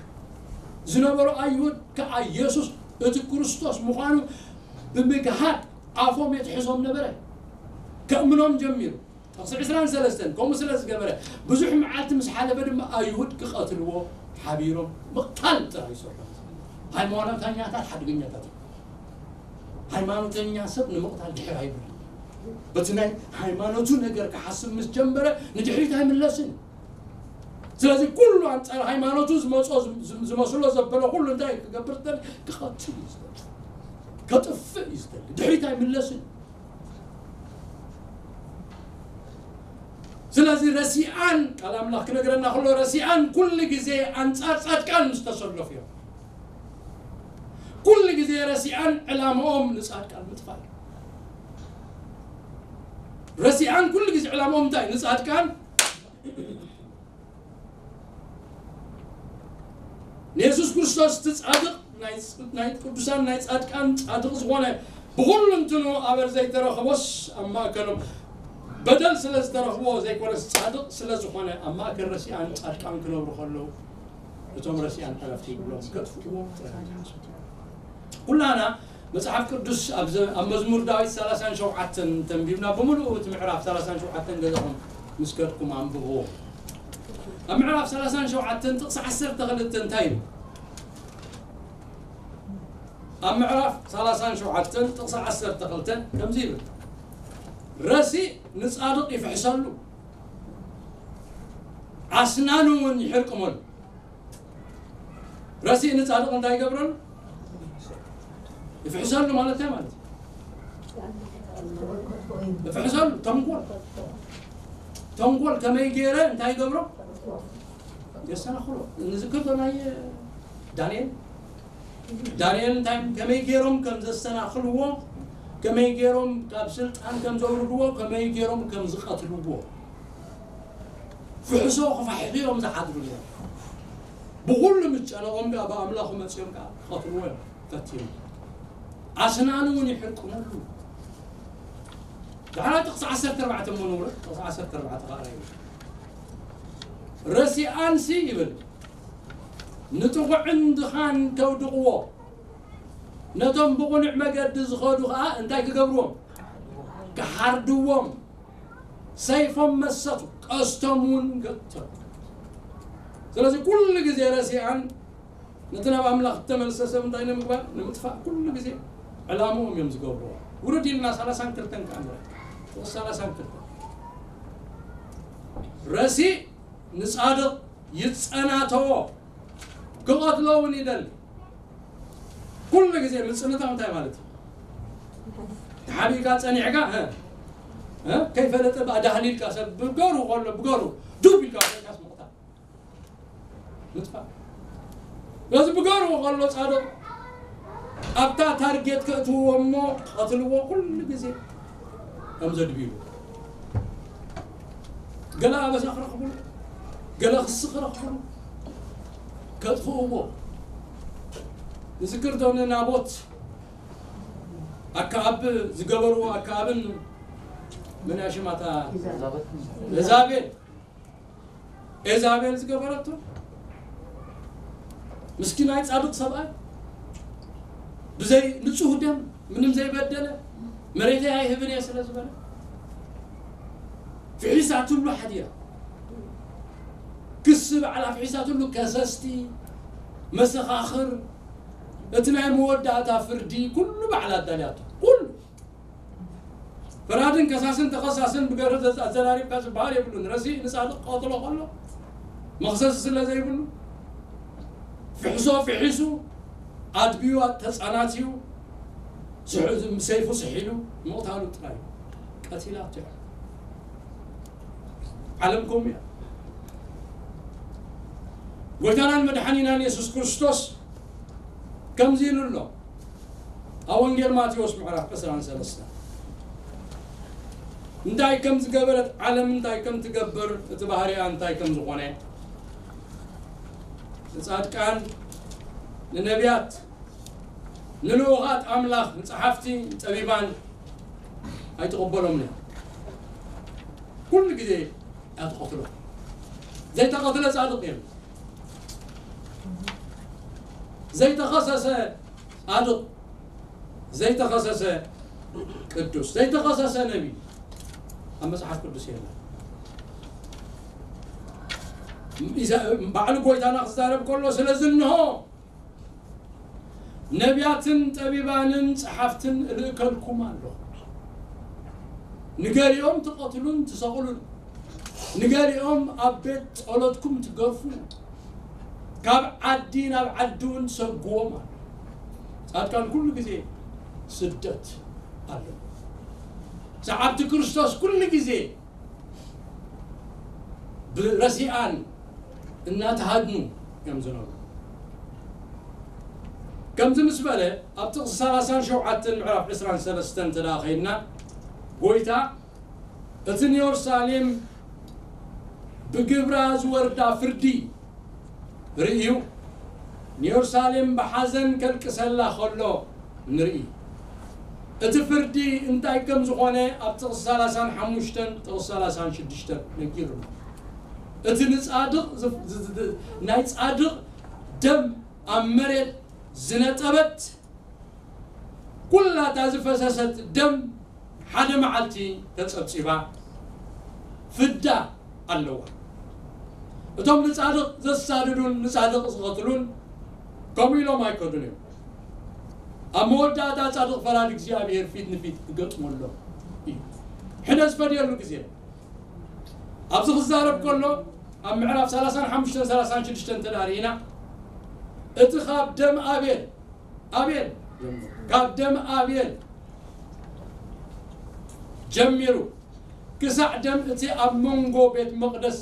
ዝነበሩ ኣይሁድ ከኣ የሱስ እቲ ክርስቶስ ምዃኑ ብምግሃድ ኣፎም የትሕዞም ነበረ። ከእምኖም ጀሚሩ። ጥቕሲ ዕስራን ሰለስተን ከምኡ ስለ ዝገበረ፣ ብዙሕ መዓልቲ ምስ ሓለፈ ድማ ኣይሁድ ክቐትልዎ ሓቢሮም፣ ምቕታል ጥራይ ይሰርሑ። ሃይማኖተኛታት ሓደገኛታት እዮም። ሃይማኖተኛ ሰብ ንምቕታል ድሕር ኣይብልን። በቲ ናይ ሃይማኖቱ ነገር ክሓስብ ምስ ጀመረ፣ ንድሕሪት ኣይምለስን። ስለዚ ኩሉ ኣንጻር ሃይማኖቱ ዝመጾ፣ ዝም- ዝመስሎ ዘበለ ኩሉ እንታይ ክገብር ዝደሊ? ክቐትል እዩ ዝደሊ። ከጥፍእ እዩ ዝደሊ። ድሕሪት ኣይምለስን። ስለዚ ረሲኣን፣ ቃል ኣምላኽ ክነግረና ከሎ፣ ረሲኣን ኩሉ ግዜ ኣንጻር ጻድቃን ምስ ተሰለፉ እዮም። ኩሉ ግዜ ረሲኣን ዕላምኦም ንጻድቃን ምጥፋእ እዩ። ረሲኣን ኩሉ ግዜ ዕላምኦም እንታይ? ንጻድቃን። ንየሱስ ክርስቶስ እቲ ጻድቕ፣ ናይ ናይ ቅዱሳን፣ ናይ ጻድቃን ጻድቕ ዝኾነ፣ ብኹሉ እንትኑ ኣበር ዘይተረኽቦስ ኣብ ማእከሎም፣ በደል ስለ ዝተረኽቦ ዘይኮነስ፣ ጻድቕ ስለ ዝኾነ፣ ኣብ ማእከል ረሲኣን ጻድቃን ክነብሩ ከለዉ፣ እቶም ረሲኣን ዕረፍቲ ይብሎም፣ ከጥፍእዎ ጥራይ ይሓስቡ። ኩላና መጽሓፍ ቅዱስ ኣብ ዘ- ኣብ መዝሙር ዳዊት ሰላሳን ሸውዓተን ተንቢብና፣ ብምሉኡ እቲ ምዕራፍ ሰላሳን ሸውዓተን ገዛኹም ምስ ከድኩም ኣንብብዎ። ኣብ ምዕራፍ ሰላሳን ሸውዓተን ጥቕሲ ዓሰርተ ክልተ እንታይ እዩ? ኣብ ምዕራፍ ሰላሳን ሸውዓተን ጥቕሲ ዓሰርተ ክልተ ከምዚ ይብል፣ "ረሲእ ንጻድቕ ይፍሕሰሉ፣ ኣስናኑ እውን ይሕርቅመሉ።" ረሲእ ንጻድቕ እንታይ ይገብረሉ? ይፍሕሰሉ ማለት እንታይ ማለት እዩ? ይፍሕሰሉ፣ ተንኮል። ተንኮል ከመይ ገይረ እንታይ ይገብሮ? የሰናኽሎ። ንዝክር ዶ ናይ ዳንኤል? ዳንኤል እንታይ፣ ከመይ ገይሮም ከም ዘሰናኽልዎ፣ ከመይ ገይሮም ካብ ስልጣን ከም ዘውርድዎ፣ ከመይ ገይሮም ከም ዝቐትልዎ። ፍሕሶ ክፋሕሱ እዮም ዝሓድሩ ነይሮም። ብኹሉ ምጨነቖም ከኣ ብኣምላኹ መጺኦም ከኣ ክቐትልዎ እዮም ፈቲኖም። ኣስናኑ እውን ይሕርቅመሉ። ዳሕራ ጥቕሲ ዓሰርተ ኣርባዕተ እሞ ንውረድ፣ ጥቕሲ ዓሰርተ ኣርባዕተ ከኣ ራእዩ። ረሲኣንሲ ይብል፣ ንጥቑዕን ድኻን ከውድቕዎ፣ ነቶም ብቕኑዕ መገዲ ዝኸዱ ከኣ እንታይ ክገብርዎም? ክሓርድዎም። ሰይፎም መሰቱ፣ ቀስቶም እውን ገተሩ። ስለዚ ኩሉ ግዜ ረሲኣን ነቲ ናብ ኣምላኽ እተመልሰ ሰብ እንታይ ንምግባር? ንምጥፋእ ኩሉ ግዜ ዕላምኦም እዮም ዝገብርዎ። ውርድ ኢልና ሰላሳን ክልተን ከኣ ንርኢ። ጥቕሲ ሰላሳን ክልተን። ረሲእ ንጻድቕ ይጸናተዎ፣ ክቐትሎ እውን ይደሊ። ኩሉ ግዜ ምጽንታው እንታይ ማለት እዩ? ተሓቢእካ ጸኒዕካ፣ እ፣ እ፣ ከይፈለጠ ብኣዳህሊልካ ሰብ ብገሩ ከሎ ብገሩ ዱብ ኢልካ ኮይንካስ ምቕታል። ምጥፋእ። ስለዚ ብገሩ ከሎ ጻድቕ ኣብታ ታርጌት ከእትውዎ እሞ ቀትልዎ ኩሉ ግዜ ከም ዘድብዩ። ገለ ኣበሳ ክረኽብሉ፣ ገለ ክሲ ክረኽብሉ፣ ከጥፍእዎ። ንዝክር ዶ ንናቦት ኣከኣብ ዝገበርዎ፣ ኣከኣብን መን እያ ሽማታ? ኤዛቤል። ኤዛቤል። ኤዛቤል ዝገበረቶ ምስኪናይ ጻድቕ ሰብኣይ ብዘይ ንጹህ ደም ምንም ዘይበደለ መሬተይ ኣይህብን እየ ስለ ዝበለ ፍሒሳትሉ ሓዲራ። ክሲ ባዕላ ፍሒሳትሉ፣ ከሰስቲ፣ መሰኻኽር፣ እቲ ናይ መወዳእታ ፍርዲ ኩሉ ባዕላ ኣዳልያቶ። ኩሉ ፈራድን ከሳስን ተኸሳስን ብገርህ ዘ-፣ ኣዘራሪብካ ዝበሃል የብሉን። ረሲእ ንጻድቕ ክቐትሎ ከሎ መኽሰሲ ስለ ዘይብሉ ፍሕሶ ፍሒሱ ኣድብዩ ተጻናትዩ ስሕ-፣ ሰይፉ ስሒሉ ምቕታሉ ጥራይ እዩ። ቀቲላቶ እያ። ዓለም ከምኡ እያ። ጎይታናን መድሓኒናን የሱስ ክርስቶስ ከምዚ ኢሉ ኣሎ ኣብ ወንጌል ማቴዎስ ምዕራፍ ዕስራን ሰለስተን። እንታይ ከም ዝገበረት ዓለም እንታይ ከም ትገብር፣ እቲ ባህሪኣ እንታይ ከም ዝኾነ፣ ንጻድቃን፣ ንነቢያት፣ ንልኡኻት ኣምላኽ፣ ንጸሓፍቲ፣ ንጠቢባን ኣይትቕበሎምን እያ። ኩሉ ግዜ እያ ትቐትሎ። ዘይተቐትለ ጻድቕ የለን። ዘይተኸሰሰ ጻድቕ፣ ዘይተኸሰሰ ቅዱስ፣ ዘይተኸሰሰ ነቢ ኣብ መጽሓፍ ቅዱስ የለን። ኢሳ-፣ ባዕሉ ጎይታና ክዛረብ ከሎ፣ ስለዚ እንሆ ነቢያትን ጠቢባንን ጸሓፍትን እልእከልኩም ኣለኹ። ንገሊኦም ትቐትሉን ትሰቕሉን፣ ንገሊኦም ኣብ ቤት ጸሎትኩም ትገርፉ፣ ካብ ዓዲ ናብ ዓዲ እውን ትሰግዎም ኣሎ። ጻድቃን ኩሉ ግዜ ስደት ኣሎ። ሰዓብቲ ክርስቶስ ኩሉ ግዜ ብረሲኣን እናተሃድኑ እዮም ዝነብሩ። ከምዚ ምስ በለ፣ ኣብ ጥቕሲ ሰላሳን ሸውዓተን ምዕራፍ ዕስራን ሰለስተን እንተ ደኣ ኸይድና፣ ጎይታ እቲ ንየሩሳሌም ብግብራ ዝወርዳ ፍርዲ ርእዩ፣ ንየሩሳሌም ብሓዘን ከልቅሰላ ኸሎ ንርኢ። እቲ ፍርዲ እንታይ ከም ዝኾነ ኣብ ጥቕሲ ሰላሳን ሓሙሽተን ጥቕሲ ሰላሳን ሽዱሽተን ነጊሩና። እቲ ንጻድቕ ዝ-፣ ዝ-፣ ዝ-፣ ናይ ጻድቕ ደም ኣብ መሬት ዝነጠበት፣ ኩላ እታ ዝፈሰሰት ደም ሓደ መዓልቲ ተጸብጺባ ፍዳ ኣለዋ። እቶም ንጻድቕ ዘሳድዱን ንጻድቕ ዝቐትሉን ከምኡ ኢሎም ኣይከዱን እዮም። ኣብ መወዳእታ ጻድቕ ፈራዲ እግዚኣብሔር ፊት ንፊት ክገጥመሎም እዩ። ሕነ ዝፈድየሉ ግዜ ኣብዚ ክዛረብ ከሎ፣ ኣብ ምዕራፍ ሰላሳን ሓሙሽተን ሰላሳን ሽዱሽተን እንተ ደኣ ርኢና፣ እቲ ካብ ደም ኣቤል፣ ኣቤል፣ ካብ ደም ኣቤል ጀሚሩ ክሳዕ ደም እቲ ኣብ መንጎ ቤት መቕደስ፣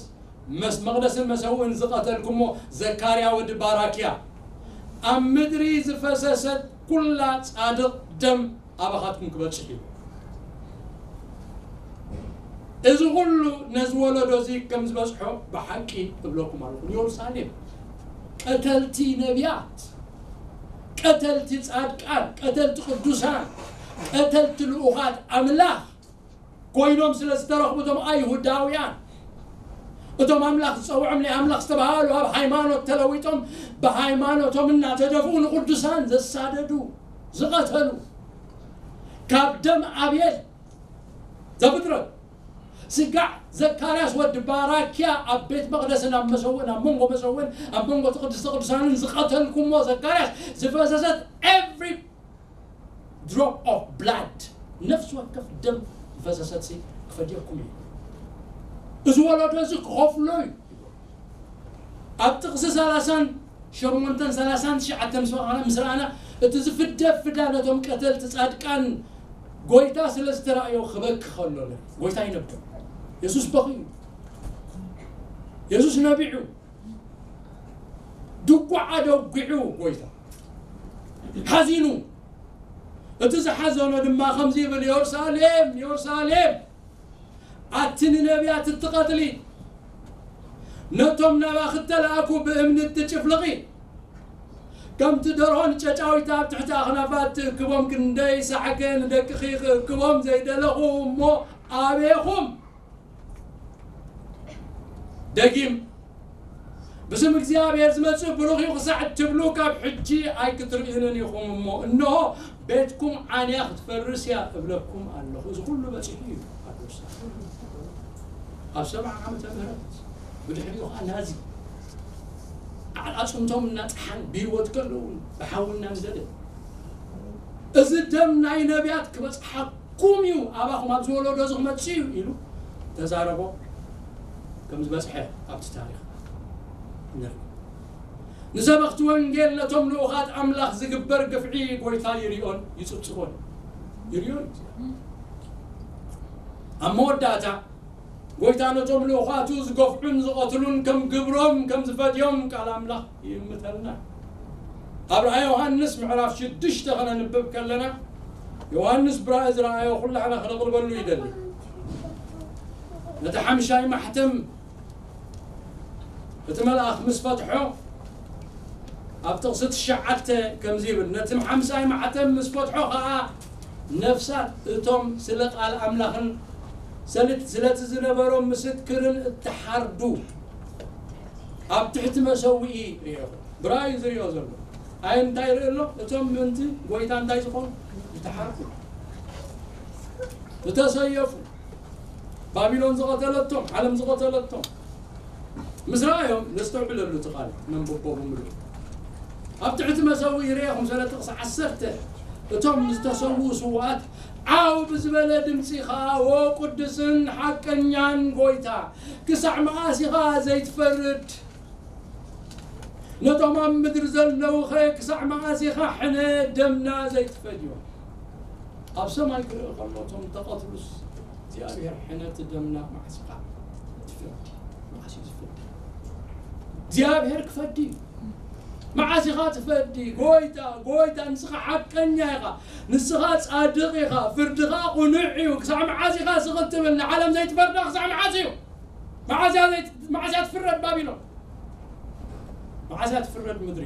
መስ-፣ መቕደስን መሰውእን ዝቐተልኩሞ ዘካርያ ወዲ ባራክያ፣ ኣብ ምድሪ ዝፈሰሰት ኩላ ጻድቕ ደም ኣባኻትኩም ክበጽሕ እዩ። እዚ ኩሉ ነዚ ወለዶ እዚ ከም ዝበጽሖ ብሓቂ እብለኩም ኣለኹ። ንየሩሳሌም ቀተልቲ ነቢያት፣ ቀተልቲ ጻድቃን፣ ቀተልቲ ቅዱሳን፣ ቀተልቲ ልኡኻት ኣምላኽ ኮይኖም ስለ ዝተረኽቡ፣ እቶም ኣይሁዳውያን፣ እቶም ኣምላኽ ዝጸውዖም ናይ ኣምላኽ ዝተባሃሉ፣ ኣብ ሃይማኖት ተለዊጦም ብሃይማኖቶም እናተደፍኡ ንቅዱሳን ዘሳደዱ፣ ዝቐተሉ፣ ካብ ደም ኣቤል ዘፍጥረት ስጋዕ ዘካርያስ ወዲ ባራኪያ ኣብ ቤት መቕደስን ኣብ መሰውእን፣ ኣብ መንጎ መሰውእን ኣብ መንጎ እቲ ቅድስተ ቅዱሳንን ዝቐተልኩሞ ዘካርያስ ዝፈሰሰት every drop of blood፣ ነፍሲ ወከፍ ደም ዝፈሰሰት ሲ ክፈድየኩም እዩ። እዚ ወለዶ እዚ ክኸፍሎ እዩ። ኣብ ጥቕሲ ሰላሳን ሸሞንተን ሰላሳን ትሽዓተን ምስ ረኣና፣ ምስ ረኣና፣ እቲ ዝፍደ ፍዳ ነቶም ቀተልቲ ጻድቃን ጎይታ ስለ ዝተራእዮ ክበኪ ከሎ ንርኢ። ጎይታ ይነብዕ። የሱስ በኺዩ። የሱስ ነቢዑ። ድጓዕ ኣደጒዑ ጎይታ። ሓዚኑ። እቲ ዝሓዘኖ ድማ ከምዚ ይብል፣ የሩሳሌም፣ የሩሳሌም፣ ኣቲ ንነቢያት እትቐትሊ፣ ነቶም ናባኺ እተላእኩ ብእምኒ እትጭፍልቒ፣ ከምቲ ደርሆ ንጨጫዊታ ኣብ ትሕቲ ኣኽናፋ እትእክቦም፣ ክንደይ ሳዕገ ንደቅኺ ክእክቦም ዘይደለኹ እሞ ኣበይኹም? ደጊም፣ ብስም እግዚኣብሔር ዝመጽእ ብሩኽ እዩ ክሳዕ እትብሉ ካብ ሕጂ ኣይክትርእዩንን ኢኹም እሞ፣ እንሆ፣ ቤትኩም ዓንያ ክትፈርስ እያ እብለኩም ኣለኹ። እዚ ኩሉ በጺሑ እዩ ኣብ ዮርሳሌም። ኣብ ሰብዓ ዓመተ ምህረት፣ ብድሕሪኡ ኸዓ ናዚ ኣዕጽምቶም እናጸሓን ብህይወት ከለዉ ብሓዊ እናንደደ፣ እዚ ደም ናይ ነቢያት ክበጽሓኩም እዩ፣ ኣባኹም ኣብዚ ወለዶ እዚ ክመጽእ እዩ ኢሉ ተዛረቦ ከም ዝበጽሐ ኣብቲ ታሪኽ ንርኢ። ንሰበኽቲ ወንጌል፣ ነቶም ልኡኻት ኣምላኽ ዝግበር ግፍዒ ጎይታ ይርእዮን ይጽብጽቦን እዩ። ይርእዮን እዩ። ኣብ መወዳእታ፣ ጎይታ ነቶም ልኡኻቱ ዝገፍዑን ዝቐትሉን ከም ግብሮም ከም ዝፈድዮም ቃል ኣምላኽ ይእምተልና። ኣብ ራእይ ዮሃንስ ምዕራፍ ሽዱሽተ ከነንብብ ከለና፣ ዮሃንስ ብራእይ ዝረኣዮ ኩላሕና ከነቕርበሉ ይደሊ። ነቲ ሓምሻይ ማሕተም እቲ መልኣኽ ምስ ፈትሖ፣ ኣብ ጥቕሲ ትሽዓተ ከምዚ ይብል፣ ነቲ ሓምሳይ ማሕተም ምስ ፈትሖ ኸኣ፣ ነፍሳት እቶም ስለ ቃል ኣምላኽን ሰልት-፣ ስለቲ ዝነበሮም ምስክርን እተሓርዱ ኣብ ትሕቲ መሰውኢ ርኤኹ። ብራእዩ ዝርእዮ ዘሎ ኣይ እንታይ ይርኢ ኣሎ? እቶም ምእንቲ ጎይታ እንታይ ዝኾኑ? ዝተሓርዱ፣ ዝተሰየፉ፣ ባቢሎን ዝቐተለቶም፣ ዓለም ዝቐተለቶም ምስ ረኣዮም፣ ነስተውዕለሉ እቲ ቃል ነንብቦ ብምሉእ። ኣብ ትሕቲ መሰውኢ ርኤኹም፣ ስለ ጥቕሲ ዓሰርተ፣ እቶም ዝተሰውኡ ስውኣት ዓው ብዝበለ ድምፂ ኸዓ፣ "ዎ ቅዱስን ሓቀኛን ጎይታ፣ ክሳዕ መዓስ ኢኻ ዘይትፈርድ? ነቶም ኣብ ምድሪ ዘለዉኸ ክሳዕ መዓስ ኢኻ ሕነ ደምና ዘይትፈድዮ?" ኣብ ሰማይ ክርኢ ከሎ፣ እቶም ተቐትሉስ፣ እግዚኣብሔር ሕነ እቲ ደምና መዓስ ኢኻ ትፈዲ? መዓስ እዩ ዝፈዲ? እግዚኣብሔር ክፈዲ እዩ። መዓስ ኢኻ ትፈዲ? ጎይታ፣ ጎይታ፣ ንስኻ ሓቀኛ ኢኻ፣ ንስኻ ጻድቕ ኢኻ፣ ፍርድኻ ቅኑዕ እዩ። ክሳዕ መዓስ ኢኻ ስቕ እትብል? ንዓለም ዘይትፈርዳ ክሳዕ መዓስ እዩ? መዓስ እያ ዘይት-፣ መዓስ እያ ትፍረድ ባቢሎን? መዓስ እያ ትፍረድ ምድሪ?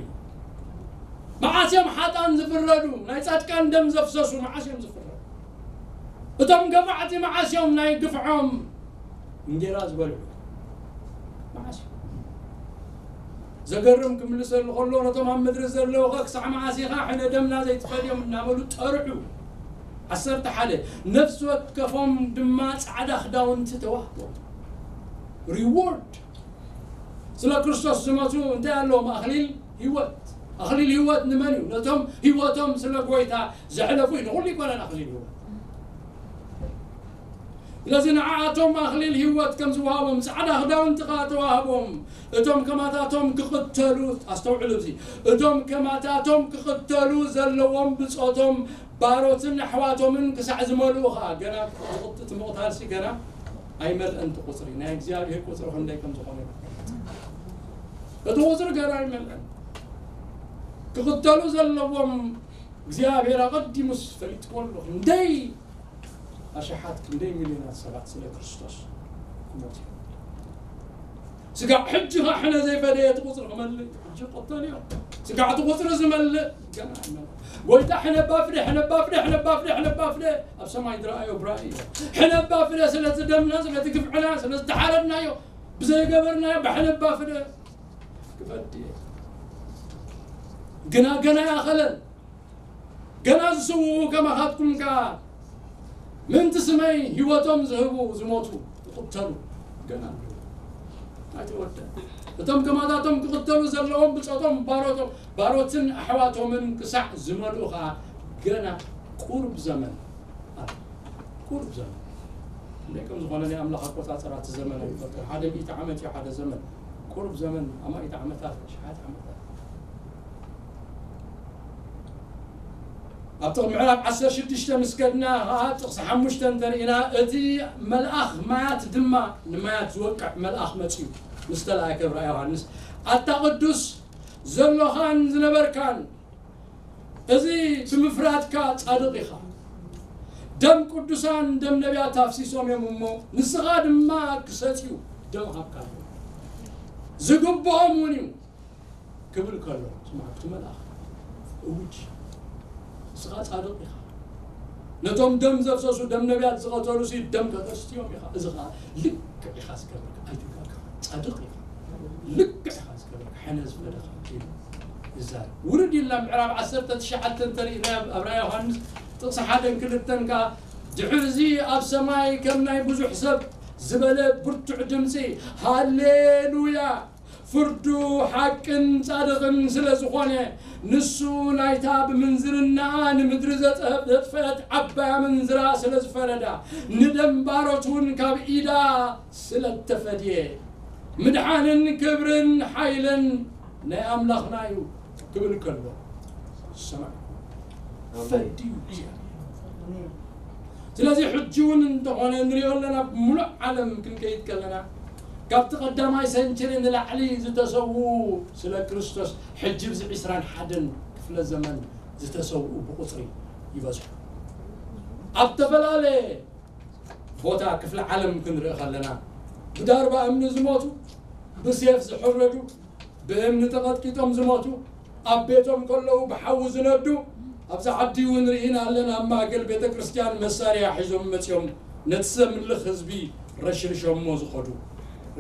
መዓስ እዮም ሓጣን ዝፍረዱ? ናይ ጻድቃን ደም ዘፍሰሱ መዓስ እዮም ዝፍረዱ? እቶም ገፋዕቲ መዓስ እዮም ናይ ግፍዖም እንጌራ ዝበልዑ? መዓስ እዩ? ዘገርም ክምልሰሉ ከሎ፣ ነቶም ኣብ ምድሪ ዘለዉ ኸ ክሳዕ መዓስ ኢኻ ሕነ ደምና ዘይትፈድዮም እናበሉ ጠርዑ። ዓሰርተ ሓደ፣ ነፍሲ ወከፎም ድማ ጻዕዳ ክዳውንቲ ተዋህቦም። ሪዎርድ። ስለ ክርስቶስ ዝመቱ እንታይ ኣለዎም? ኣኽሊል ህይወት። ኣኽሊል ህይወት ንመን እዩ? ነቶም ህይወቶም ስለ ጎይታ ዘሕለፉ እዩ። ንኹሉ ይኮነን ኣኽሊል ህይወት። ስለዚ ንዓኣቶም ኣኽሊል ህይወት ከም ዝወሃቦም፣ ጻዕዳ ክዳውንቲ ከኣ ተዋህቦም። እቶም ከማታቶም ክቕተሉ፣ ኣስተውዕሉ እዚ፣ እቶም ከማታቶም ክቕተሉ ዘለዎም ብጾቶም፣ ባሮትን ኣሕዋቶምን ክሳዕ ዝመልኡ ኸኣ፣ ገና እቲ ምቕታልሲ ገና ኣይመልአን። እቲ ቁጽሪ፣ ናይ እግዚኣብሔር ቁጽሪ ክንደይ ከም ዝኾነ፣ እቲ ቁጽሪ ገና ኣይመልአን። ክቕተሉ ዘለዎም እግዚኣብሔር ኣቐዲሙስ ፈሊጥዎ ኣሎ። ክንደይ ኣሽሓት፣ ክንደይ ሚልዮናት ሰባት ስለ ክርስቶስ ክሞቱ እዮም። ስጋዕ ሕጂ ኸዓ ሕነ ዘይፈደየ እቲ ቁጽሪ ክመልእ እዩ። ሕጂ ይቐተሉ እዮም። ስጋዕ እቲ ቁጽሪ ዝመልእ ገና ኣይመልአን። ጎይታ ሕነ ባፍደ፣ ሕነ ባፍደ፣ ሕነ ባፍደ፣ ሕነ ባፍደ ኣብ ሰማይ ዝረኣዮ ብራእይ እዩ። ሕነ ባፍደ ስለቲ ደምና፣ ስለቲ ግፍዕና፣ ስለ ዝተሓረድናዮ፣ ብዘይገበርናዮ ብሕነ ባፍደ ክፈዲ እየ። ግና ገና ይኣኸለን። ገና ዝስውኡ ከማኻትኩም ከኣ ምእንቲ ስመይ ህይወቶም ዝህቡ ዝሞቱ ክቕተሉ ገና ኣለዉ። ኣይተወደን። እቶም ከማታቶም ክቕተሉ ዘለዎም ብጾቶም ባሮቶም፣ ባሮትን ኣሕዋቶምን ክሳዕ ዝመልኡ ኸኣ ገና ቁሩብ ዘመን ኣሎ። ቁሩብ ዘመን። እንደ ከም ዝኾነ ናይ ኣምላኽ ኣቆጻጽራ እቲ ዘመን ኣይፈልጥን። ሓደ ሚእቲ ዓመት እዩ ሓደ ዘመን። ቁሩብ ዘመን፣ ኣማኢት ዓመታት፣ ኣሽሓት ዓመታት። ኣብቲ ምዕራፍ ዓሰርተ ሽዱሽተ ምስ ከድና ኸዓ ጥቕሲ ሓሙሽተ እንተርኢና፣ እቲ መልኣኽ ማያት ድማ፣ ንማያት ዝወቅዕ መልኣኽ መጺኡ ምስ ተላእከ ብራእይ ዮሃንስ፣ ኣታ ቅዱስ ዘሎኻን ዝነበርካን፣ እዚ ብምፍራድካ ጻድቕ ኢኻ። ደም ቅዱሳን ደም ነቢያት ኣፍሲሶም እዮም እሞ፣ ንስኻ ድማ ክሰትዩ ደም ሃብካ። ዝግብኦም እውን እዩ። ክብል ከሎ፣ ስማዕ፣ እቲ መልኣኽ፣ እውጅ፣ ንስኻ ጻድቕ ኢኻ። ነቶም ደም ዘፍሰሱ፣ ደም ነቢያት ዝቐተሉሲ ደም ከተስትዮም ኢኻ። እዚ ኸኣ ልክዕ ኢኻ ዝገበርካ፣ ኣይትጋገ። ጻድቕ ኢኻ። ልክዕ ኢኻ ዝገበርካ፣ ሕነ ዝፈደኻ ኢሉ ይዛረብ። ውርድ ኢልና ምዕራፍ ዓሰርተ ትሽዓተ እንተርኢና፣ ኣብ ራእይ ዮሃንስ ጥቕሲ ሓደን ክልተን ከኣ፣ ድሕርዚ ኣብ ሰማይ ከም ናይ ብዙሕ ሰብ ዝበለ ብርቱዕ ድምጺ፣ ሃሌሉያ! ፍርዱ ሓቅን ጻድቕን ስለ ዝኾነ፣ ንሱ ናይታ ብምንዝርናኣ ንምድሪ ዘጠ-፣ ዘጥፈአት ዓባይ ኣመንዝራ ስለ ዝፈረዳ፣ ንደም ባሮት እውን ካብ ኢዳ ስለ እተፈድየ፣ ምድሓንን ክብርን ሓይልን ናይ ኣምላኽና እዩ ክብል ከሎ፣ ሰማዕ። ኣሜን። ፈድዩ እግዚኣብሔር። ስለዚ ሕጂ እውን እንተኾነ ንሪኦ ኣለና፣ ብምሉእ ዓለም ክንከይድ ከለና፣ ካብቲ ቀዳማይ ሰንቸሪ ንላዕሊ ዝተሰውኡ ስለ ክርስቶስ፣ ሕጂ ብዚ ዕስራን ሓደን ክፍለ ዘመን ዝተሰውኡ ብቁጽሪ ይበዝሑ። ኣብ ዝተፈላለየ ቦታ ክፍለ ዓለም ክንርኢ ከለና፣ ብዳርባ እምኒ ዝሞቱ፣ ብሴፍ ዝሕረዱ፣ ብእምኒ ተቐጥቂጦም ዝሞቱ፣ ኣብ ቤቶም ከለዉ ብሓዊ ዝነዱ፣ ኣብዚ ዓዲ እውን ርኢና ኣለና። ኣብ ማእከል ቤተ ክርስቲያን መሳርያ ሒዞም መጺኦም ነቲ ዘምልኽ ህዝቢ ረሽርሾሞ ዝኸዱ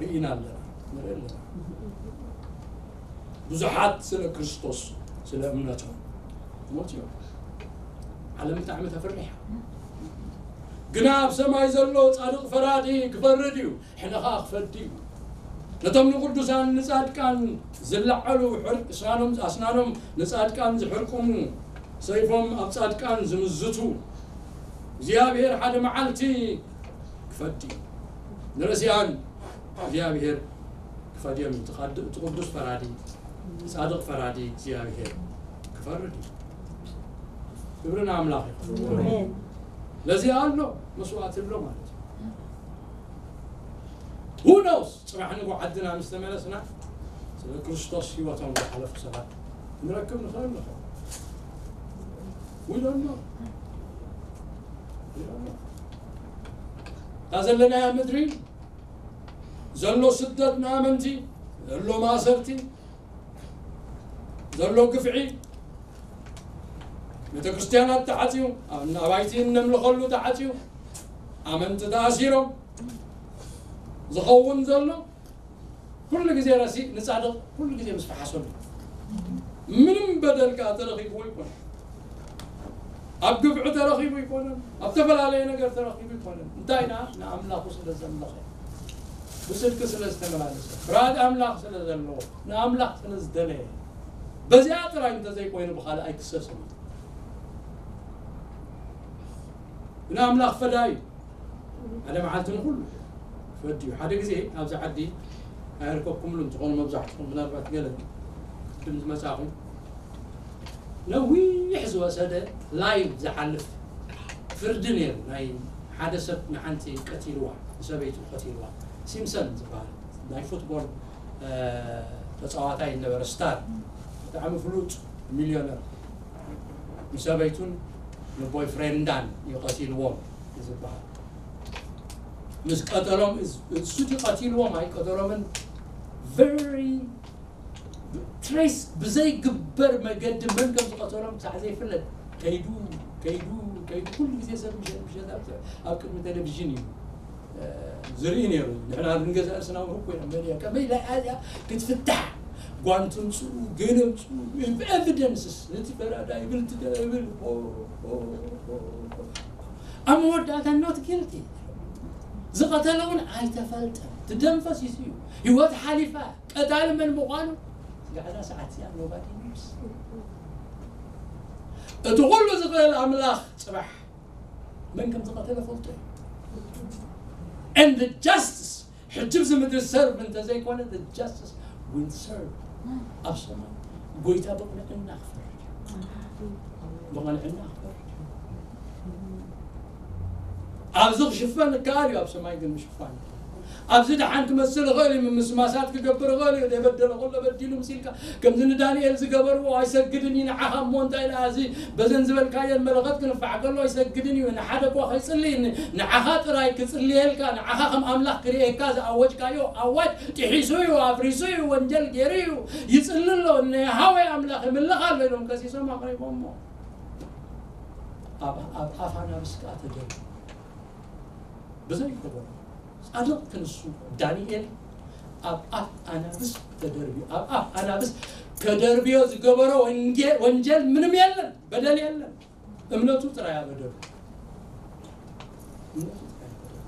ርኢና ኣለና፣ ንርኢ ኣለና። ብዙሓት ስለ ክርስቶስ፣ ስለ እምነቶም ሞት እዮም። ዓለም ብጣዕሚ ተፈሪሓ። ግና ኣብ ሰማይ ዘሎ ጻድቕ ፈራዲ ክፈርድ እዩ። ሕነ ኸኣ ክፈዲ እዩ። ነቶም ንቕዱሳን ንጻድቃን ዝለዓሉ ሕርቅ-፣ ኣስናኖም፣ ኣስናኖም ንጻድቃን ዝሕርቅሙ፣ ሰይፎም ኣብ ጻድቃን ዝምዝቱ፣ እግዚኣብሔር ሓደ መዓልቲ ክፈዲ እዩ። ንረሲኣን እግዚኣብሔር ክፈድዮም እዩ። እቲ ኻድ-፣ እቲ ቅዱስ ፈራዲ፣ ጻድቕ ፈራዲ እግዚኣብሔር ክፈርድ እዩ። ክብሪ ንኣምላኽ ይኹን። ኣሜን። ለዚ ኣሎ መስዋዕቲ ኣሎ ማለት እዩ። Who knows? ጽባሕ ንግሆ ዓድና ምስ ተመለስና ስለ ክርስቶስ ህይወቶም ዝሓለፉ ሰባት ክንረክብ ንኽእል ንኸውን። We don't know. We don't know. እታ ዘለናያ ምድሪ ዘሎ ስደት ንኣመንቲ፣ ዘሎ ማእሰርቲ፣ ዘሎ ግፍዒ፣ ቤተ ክርስቲያናት ተዓጽዩ፣ ኣብ-፣ ኣባይቲ እነምልኸሉ ተዓጽዩ፣ ኣመንቲ ተኣሲሮም፣ ዝኸውን ዘሎ ኩሉ ግዜ ረሲእ ንጻድቕ ኩሉ ግዜ ምስ ፈሓሰሉ፣ ምንም በደል ከኣ ተረኺብዎ ኣይኮነን። ኣብ ግፍዒ ተረኺቡ ኣይኮነን፣ ኣብ ዝተፈላለየ ነገር ተረኺቡ ኣይኮነን። እንታይ ደኣ? ንኣምላኹ ስለ ዘምለኸ፣ ብጽድቂ ስለ ዝተመላለሰ፣ ፍርሃት ኣምላኽ ስለ ዘለዎ፣ ንኣምላኽ ስለ ዝደለየ፣ በዚኣ ጥራይ እንተዘይኮይኑ ብኻልእ ኣይክሰስን እዩ። ንኣምላኽ ፈዳዩ ሓደ መዓልቲ ንኹሉ ፈድዩ። ሓደ ግዜ ኣብዚ ዓዲ ኣይርከብኩምሉን ትኾኑ፣ መብዛሕትኹም ምናልባት ገለ ቅድም ዝመጻኹም፣ ነዊሕ ዝወሰደ ላይቭ ዝሓልፍ ፍርዲ ነይሩ። ናይ ሓደ ሰብ ንሓንቲ ቀቲልዋ፣ ንሰበይቱ ቀቲልዋ። ሲምሰን ዝበሃል ናይ ፉትቦል፣ እ፣ ተጻዋታይ ዝነበረ ስታር፣ ብጣዕሚ ፍሉጥ ሚልዮነር፣ ንሰበይቱን ንቦይ ፍሬንዳን እዩ ቀቲልዎም ዝበሃል። ምስ ቀተሎም፣ እስ-፣ እሱ ድዩ ቀቲልዎም ኣይቀተሎምን፣ very ትሬስ ብዘይግበር መገዲ መን ከም ዝቐተሎም ክሳዕ ዘይፍለጥ ከይዱ፣ ከይዱ፣ ከይዱ፣ ኩሉ ግዜ ሰብ ምሸት፣ ምሸት ኣብ፣ ኣብ ቅድሚ ቴሌቪዥን እዩ፣ እ፣ ዝርኢ ነይሩ። ንሕና ክንገዝእ ርእስና እውን እኮ ኢና፣ መን እያ፣ ከመይ ኢላ እያ ክትፍታሕ? ጓንቱ ምጽኡ፣ ገለ ምጽኡ፣ ኤቪደንስስ፣ ነቲ ፈራዳይ ይብል፣ እቲ ገለ ይብል፣ ኦ፣ ኦ፣ ኦ፣ ኦ። ኣብ መወዳእታ not guilty። ዝቐተለ እውን ኣይተፈልጠን። እቲ ደም ፈሲሱ እዩ። ህይወት ሓሊፋ። ቀታሊ መን ምዃኑ ስጋዕዛ ሰዓት እዚኣ nobody knows። እቲ ኩሉ ዝኽእል ኣምላኽ ጽባሕ መን ከም ዝቐተለ ፈልጦ እዩ። And the justice ሕጂ ኣብዚ ምድሪ serve እንተዘይኮነ the justice will serve ኣብ ሰማይ ጎይታ ብቕንዕና ክፈርድ እዩ። ብቕንዕና ክፈርድ እዩ። ኣብዚ ክሽፈን ይከኣል እዩ፣ ኣብ ሰማይ ግን ምሽፋን ይከኣል። ኣብዚ ደሓን ክመስል ይኽእል እዩ፣ ምምስማሳት ክገብር ይኽእል እዩ። ዘይበደለ ከሎ በዲሉ ምስ ኢልካ ከምዚ ንዳንኤል ዝገበርዎ ኣይሰግድን እዩ ንዓኻ እሞ እንታይ ደኣ እዚ በዘን ዝበልካየን መለኸት ክንፋዕ ከሎ ኣይሰግድን እዩ። ንሓደ እኳ ከይጽልይ ን-፣ ንዓኻ ጥራይ ክጽልየልካ ንዓኻ ከም ኣምላኽ ክርእየካ ዝኣወጅካዮ ኣዋጅ ጥሒሱ እዩ፣ ኣፍሪሱ እዩ፣ ወንጀል ገይሩ እዩ፣ ይጽሊ ኣሎ፣ ንሃወይ ኣምላኽ ይምልኽ ኣሎ ኢሎም ከሲሶም ኣቕሪቦሞ። ኣብ ኣብ ኣፍ ኣናብስ ከኣ ተደርቡ ብዘይገበሮ ጻድቕ ክንሱ ዳንኤል ኣብ ኣፍ ኣናብስ ተደርብዩ። ኣብ ኣፍ ኣናብስ ከደርብዮ ዝገበሮ ወንጌ-፣ ወንጀል ምንም የለን፣ በደል የለን። እምነቱ ጥራይ ኣበደሉ። እምነቱ ጥራይ ኣበደሉ።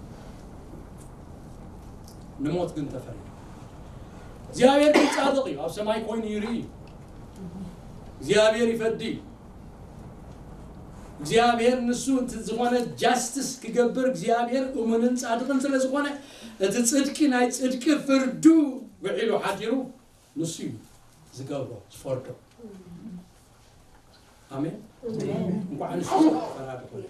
ንሞት ግን ተፈርደ። እግዚኣብሔር ግን ጻድቕ እዩ፣ ኣብ ሰማይ ኮይኑ ይርኢ እዩ። እግዚኣብሔር ይፈዲ እዩ። እግዚኣብሔር ንሱ እቲ ዝኾነ justice ክገብር እግዚኣብሔር እሙንን ጻድቕን ስለ ዝኾነ እቲ ጽድቂ ናይ ጽድቂ ፍርዱ ውዒሉ ሓዲሩ ንሱ እዩ ዝገብሮ ዝፈርዶ። ኣሜን። ኣሜን። እንኳዕ ንሱ ፈራዲ ኾነ።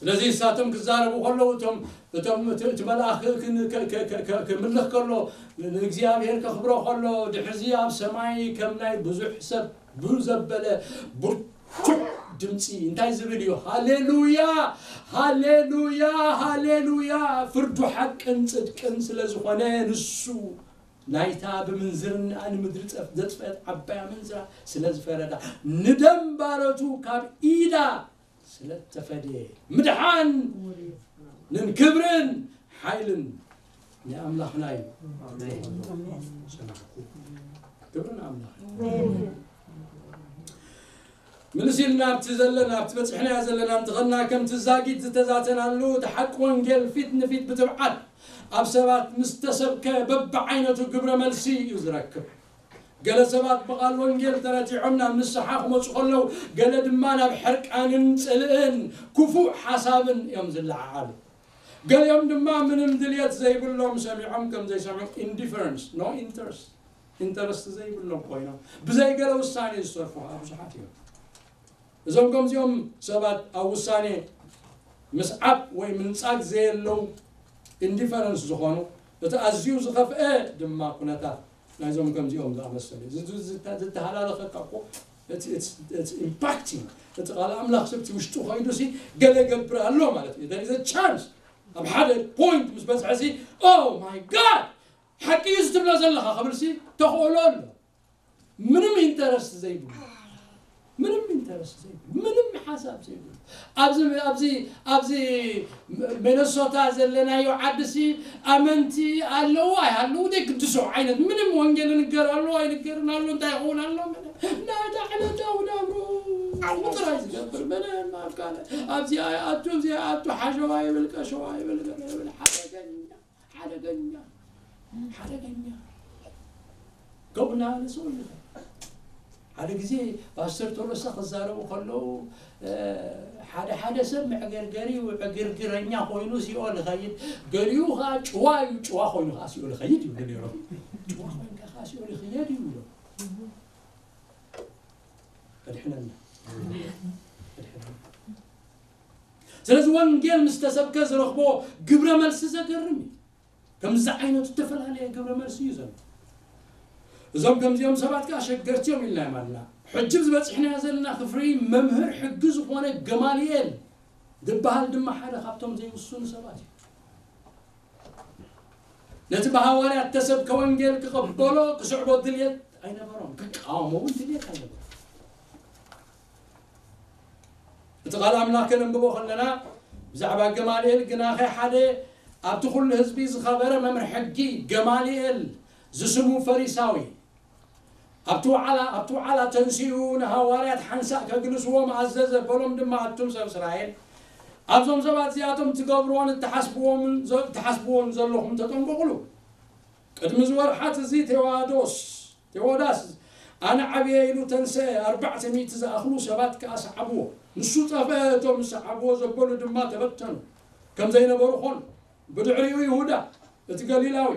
ስለዚ እሳቶም ክዛረቡ ከለዉ እቶም እቶም እቲ እቲ መልኣኽ ክን- ከ- ከ- ከ- ከ- ክምልኽ ከሎ ንእግዚኣብሔር ከኽብሮ ከሎ ድሕዚ ኣብ ሰማይ ከም ናይ ብዙሕ ሰብ ብዘበለ ብርቱዕ ድምፂ እንታይ ዝብል እዩ? ሃሌሉያ፣ ሃሌሉያ፣ ሃሌሉያ። ፍርዱ ሓቅን ጽድቅን ስለ ዝኾነ ንሱ ናይታ ብምንዝርና ንምድሪ ጸፍ- ዘጥፈት ዓባይ ኣመንዝራ ስለ ዝፈረዳ ንደም ባሮቱ ካብ ኢዳ ስለ ተፈድየ ምድሓን ንን ክብርን ሓይልን ናይ ኣምላኽና እዩ። ክብርን ኣምላኽ። ምልስ ኢልና ኣብቲ ዘለና ኣብቲ በፅሕናዮ ዘለና እንትኸና ከምቲ ዛጊት ዝተዛተናሉ እቲ ሓቂ ወንጌል ፊት ንፊት ብትብዓት ኣብ ሰባት ምስ ተሰብከ በብዓይነቱ ግብረ መልሲ እዩ ዝረክብ። ገለ ሰባት ብቓል ወንጌል ተረቲዖም ናብ ንስሓ ክመፁ ከለዉ ገለ ድማ ናብ ሕርቃንን ጽልእን ክፉእ ሓሳብን እዮም ዝለዓዓሉ። ገሊኦም ድማ ምንም ድልየት ዘይብሎም ሰሚዖም ከም ዘይሰምዑ ኢንዲፈረንስ no interest ኢንተረስት ዘይብሎም ኮይኖም ብዘይ ገለ ውሳኔ ዝሰርፉ ከዓ ብዙሓት እዮም። እዞም ከምዚኦም ሰባት ኣብ ውሳኔ ምስዓብ ወይ ምንጻግ ዘየለው ኢንዲፈረንስ ዝኾኑ እቲ ኣዝዩ ዝኸፍአ ድማ ኩነታት ናይዞም ከምዚኦም ዝኣመሰሉ እዩ። ዝተ- ዝተሃላለኸካ እኮ ኢምፓክቲንግ እቲ ቃል ኣምላኽ ሰብቲ ውሽጡ ኮይዱ ሲ ገለ ገብር ኣሎ ማለት እዩ። ቻንስ ኣብ ሓደ ፖይንት ምስ በፅሐ ሲ ኦ ማይ ጋድ ሓቂ እዩ ዝትብሎ ዘለኻ ክብል ሲ ተኽእሎ ኣሎ። ምንም ኢንተረስት ዘይብሉ ምንም ኢንተረስት ዘይብሉ ምንም ሓሳብ ዘይብሉ ኣብዚ ኣብዚ ኣብዚ ሚነሶታ ዘለናዮ ዓዲ ሲ ኣመንቲ ኣለዉ ኣይሃለዉ ዘይግድሶ ዓይነት ምንም ወንጌል ንገር ኣሎ ኣይንገርን ኣሎ እንታይ ይኸውን ኣሎ ናይ ዕለታዊ ናብሩ ጥራይ ዝገብር ምንም ኣብ ካልእ ኣብዚኣ ይኣቱ እዚኣ ይኣቱ ሓሸዋ ይብል ቀሸዋ ይብል ገለ ይብል ሓደገኛ ሓደገኛ ሓደገኛ ከምኡ እናበለ ሰው ይልኸ ሓደ ግዜ ፓስተር ቶሎሳ ክዛረቡ ከለዉ ሓደ ሓደ ሰብ መዕገርገሪ ዕግርግረኛ ኮይኑ ሲኦል ይኸይድ ገሊኡ ከዓ ጭዋ እዩ ጭዋ ኮይኑ ከዓ ሲኦል ይኸይድ ይብሉ ነይሮም ጭዋ ኮይንካ ከዓ ሲኦል ይኽየድ ይብሉ ኣድሕነና ኣድሕነና ስለዚ ወንጌል ምስ ተሰብከ ዝረኽቦ ግብረ መልሲ ዘገርም እዩ ከምዚ ዓይነት ዝተፈላለየ ግብረ መልሲ እዩ ዘሎ እዞም ከምዚኦም ሰባት ከዓ ሸገርቲ እዮም ኢልና የማልና ሕጂ ዝበፅሕናዮ ዘለና ክፍሪ መምህር ሕጊ ዝኾነ ገማልኤል ዝበሃል ድማ ሓደ ካብቶም ዘይውስኑ ሰባት እዩ ነቲ ብሃዋርያት ተሰብከ ወንጌል ክቕበሎ ክስዕቦ ድልየት ኣይነበሮም ክቃወሞ እውን ድልየት ኣይነበሮም እቲ ቃል ኣምላኽ ከነንብቦ ከለና ብዛዕባ ገማልኤል ግናኸ ሓደ ኣብቲ ኩሉ ህዝቢ ዝኸበረ መምህር ሕጊ ገማልኤል ዝስሙ ፈሪሳዊ ኣብቲ ዋዕላ ኣብቲ ዋዕላ ተንሲኡ ንሃዋርያት ሓንሳእ ከግልስዎም ኣዘዘ በሎም ድማ ኣቱም ሰብ እስራኤል ኣብዞም ሰባት እዚኣቶም ትገብርዎን እትሓስብዎምን ዘ- እትሓስብዎን ዘለኹም ተጠንቀቑሉ። ቅድሚ ዝወርሓት እዚ ቴዎዶስ ቴዎዳስ ኣነ ዓብየ ኢሉ ተንሰአ፣ ኣርባዕተ ሚእቲ ዝኣኽሉ ሰባት ከኣ ሰዓብዎ። ንሱ ጠፍአ፣ እቶም ዝሰዓብዎ ዘበሉ ድማ ተበተኑ፣ ከም ዘይነበሩ ኾኑ። ብድሕሪኡ ይሁዳ እቲ ገሊላዊ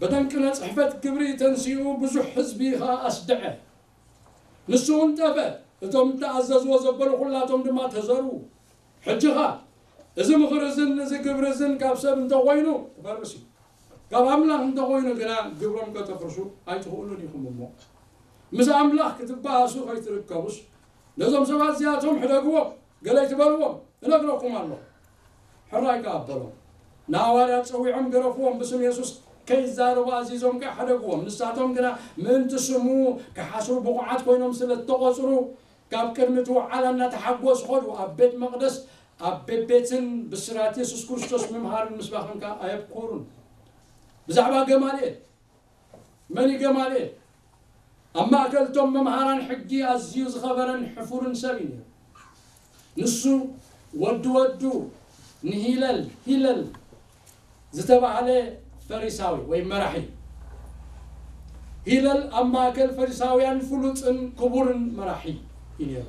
ብጠንቂ ናይ ጽሕፈት ግብሪ ተንሲኡ፣ ብዙሕ ህዝቢ ኸኣ ኣስደዐ። ንሱ እውን ጠፍአ፣ እቶም እተኣዘዝዎ ዘበሉ ኹላቶም ድማ ተዘርዉ። ሕጂ ኸኣ እዚ ምኽሪ እዝን እዚ ግብሪ እዝን ካብ ሰብ እንተኾይኑ ክፈርስ እዩ። ካብ ኣምላኽ እንተኾይኑ ግና ግብሮም ከተፍርሱ ኣይትኽእሉን ኢኹም እሞ፣ ምስ ኣምላኽ ክትበኣሱ ከይትርከቡስ፣ ነዞም ሰባት እዚኣቶም ሕደግዎም፣ ገለ ኣይትበልዎም፣ እነግረኩም ኣለኹ። ሕራይ ከኣ ኣበሎም። ንሃዋርያት ጸዊዖም ገረፍዎም፣ ብስም የሱስ ከይዛረቡ ኣዚዞም ከኣ ሕደግዎም። ንሳቶም ግና ምእንቲ ስሙ ክሓስሩ ብቑዓት ኮይኖም ስለ እተቖጽሩ፣ ካብ ቅድሚ እቲ ወዓላ እናተሓጎሱ ኸዱ። ኣብ ቤት መቕደስ ኣብ ቤት ቤትን ብስራት የሱስ ክርስቶስ ምምሃርን ምስባኽን ከኣ ኣየብኮሩን። ብዛዕባ ገማልኤል። መን እዩ ገማልኤል? ኣብ ማእከል እቶም መምሃራን ሕጊ ኣዝዩ ዝኸበረን ሕፉርን ሰብ እዩ ነይሩ። ንሱ ወዲ ወዱ ንሂለል ሂለል ዝተባህለ ፈሪሳዊ ወይ መራሒ። ሂለል ኣብ ማእከል ፈሪሳውያን ፍሉጥን ክቡርን መራሒ እዩ ነይሩ።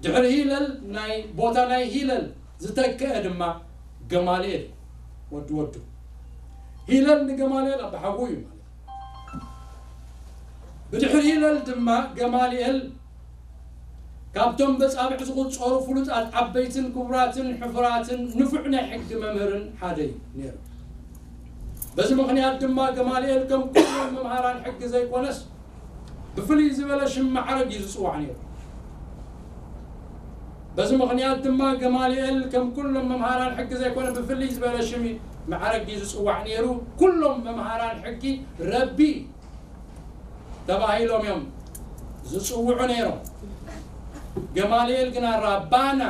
ድሕሪ ሂለል ናይ ቦታ ናይ ሂለል ዝተክአ ድማ ገማልኤል ወዲ ወዱ። ሂለል ንገማልኤል ኣባሓጎኡ እዩ ማለት እዩ። ብድሕሪ ሂለል ድማ ገማልኤል ካብቶም በጻብዕ ዝቑጸሩ ፍሉጣት ዓበይትን ክቡራትን ሕፉራትን ንፉዕ ናይ ሕጊ መምህርን ሓደ እዩ ነይሩ። በዚ ምኽንያት ድማ ገማልኤል ከም ኩሎም መምሃራን ሕጊ ዘይኮነስ ብፍልይ ዝበለ ሽም ማዕረግ እዩ ዝጽዋዕ ነይሩ። በዚ ምኽንያት ድማ ገማልኤል ከም ኩሎም መምሃራን ሕጊ ዘይኮነ ብፍልይ ዝበለ ሽም ማዕረግ እዩ ዝጽዋዕ ነይሩ። ኩሎም መምሃራን ሕጊ ረቢ ተባሂሎም እዮም ዝጽውዑ ነይሮም። ገማልኤል ግና ራባና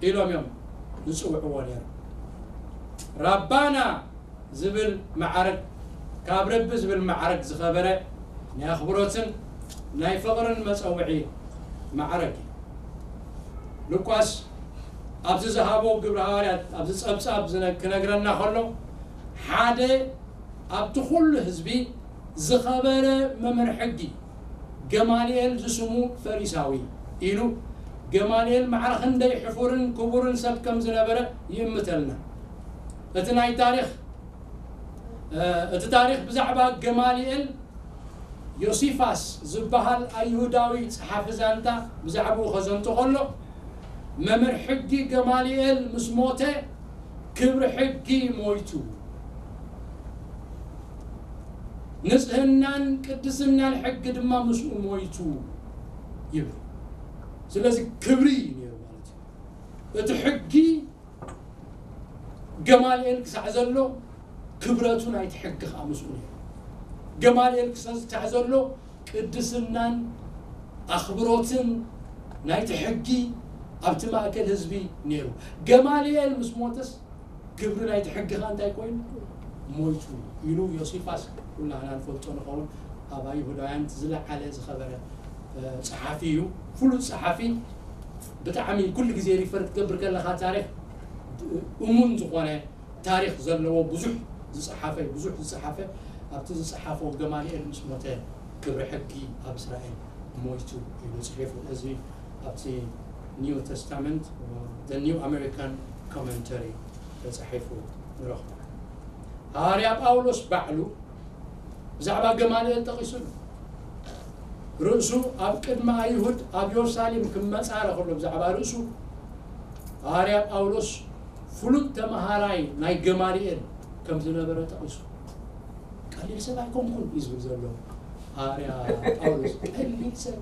ኢሎም እዮም ዝጽውዕዎ ነይሮም። ራባና ዝብል ማዕረግ ካብ ረቢ ዝብል ማዕረግ ዝኸበረ ናይ ኣኽብሮትን ናይ ፍቕርን መጸውዒ ማዕረግ እዩ። ሉቃስ ኣብዚ ዝሃቦ ግብረ ሃዋርያት ኣብዚ ጸብጻብ ዝነ- ክነግረና ከሎ ሓደ ኣብቲ ኩሉ ህዝቢ ዝኸበረ መምህር ሕጊ ገማልኤል ዝስሙ ፈሪሳዊ ኢሉ ገማልኤል ማዕረ ክንደይ ሕፉርን ክቡርን ሰብ ከም ዝነበረ ይእምተልና። እቲ ናይ ታሪኽ እቲ ታሪኽ ብዛዕባ ገማልኤል ዮሲፋስ ዝበሃል ኣይሁዳዊ ጸሓፊ ዛንታ ብዛዕባኡ ከዘንቱ ከሎ መምህር ሕጊ ገማልኤል ምስ ሞተ ክብሪ ሕጊ ሞይቱ፣ ንጽህናን ቅድስናን ሕጊ ድማ ምስኡ ሞይቱ ይብል። ስለዚ ክብሪ እዩ ነይሩ ማለት እዩ። እቲ ሕጊ ገማልኤል ክሳዕ ዘሎ ክብረቱ ናይቲ ሕጊ ከዓ ምስኡ ነይሩ። ገማልኤል ክሳዕ ዘሎ ቅድስናን ኣኽብሮትን ናይቲ ሕጊ ኣብቲ ማእከል ህዝቢ ነይሩ። ገማልኤል ምስ ሞተስ ክብሪ ናይቲ ሕጊ ከዓ እንታይ ኮይኑ ሞይቱ ኢሉ ዮሲፋስ ኩላህና ንፈልጦ ንኸውን ኣብ ኣይሁዳውያን ዝለዓለ ዝኸበረ ጸሓፊ እዩ። ፍሉጥ ጸሓፊ ብጣዕሚ ኩሉ ግዜ ሪፈር ክትገብር ከለኻ ታሪኽ እሙን ዝኾነ ታሪኽ ዘለዎ ብዙሕ ዝጸሓፈ ብዙሕ ዝጸሓፈ ኣብቲ ዝጸሓፎ ገማልኤል ምስ ሞተ ክብሪ ሕጊ ኣብ እስራኤል ሞይቱ ኢሉ ጽሒፉ። እዚ ኣብቲ ኒው ተስታመንት ኒው ኣሜሪካን ኮመንተሪ ተጻሒፉ ንረኽቦ። ሃዋርያ ጳውሎስ ባዕሉ ብዛዕባ ገማልኤል ጠቒሱ ኣሎ። ርእሱ ኣብ ቅድሚ ኣይሁድ ኣብ የሩሳሌም ክመጻረ ከሎ ብዛዕባ ርእሱ ሃዋርያ ጳውሎስ ፍሉጥ ተመሃራይ ናይ ገማልኤል ከም ዝነበረ ጠቒሱ። ቀሊል ሰብ ኣይኮንኩን እዩ ዝብል ዘሎ ሃዋርያ ጳውሎስ። ቀሊል ሰብ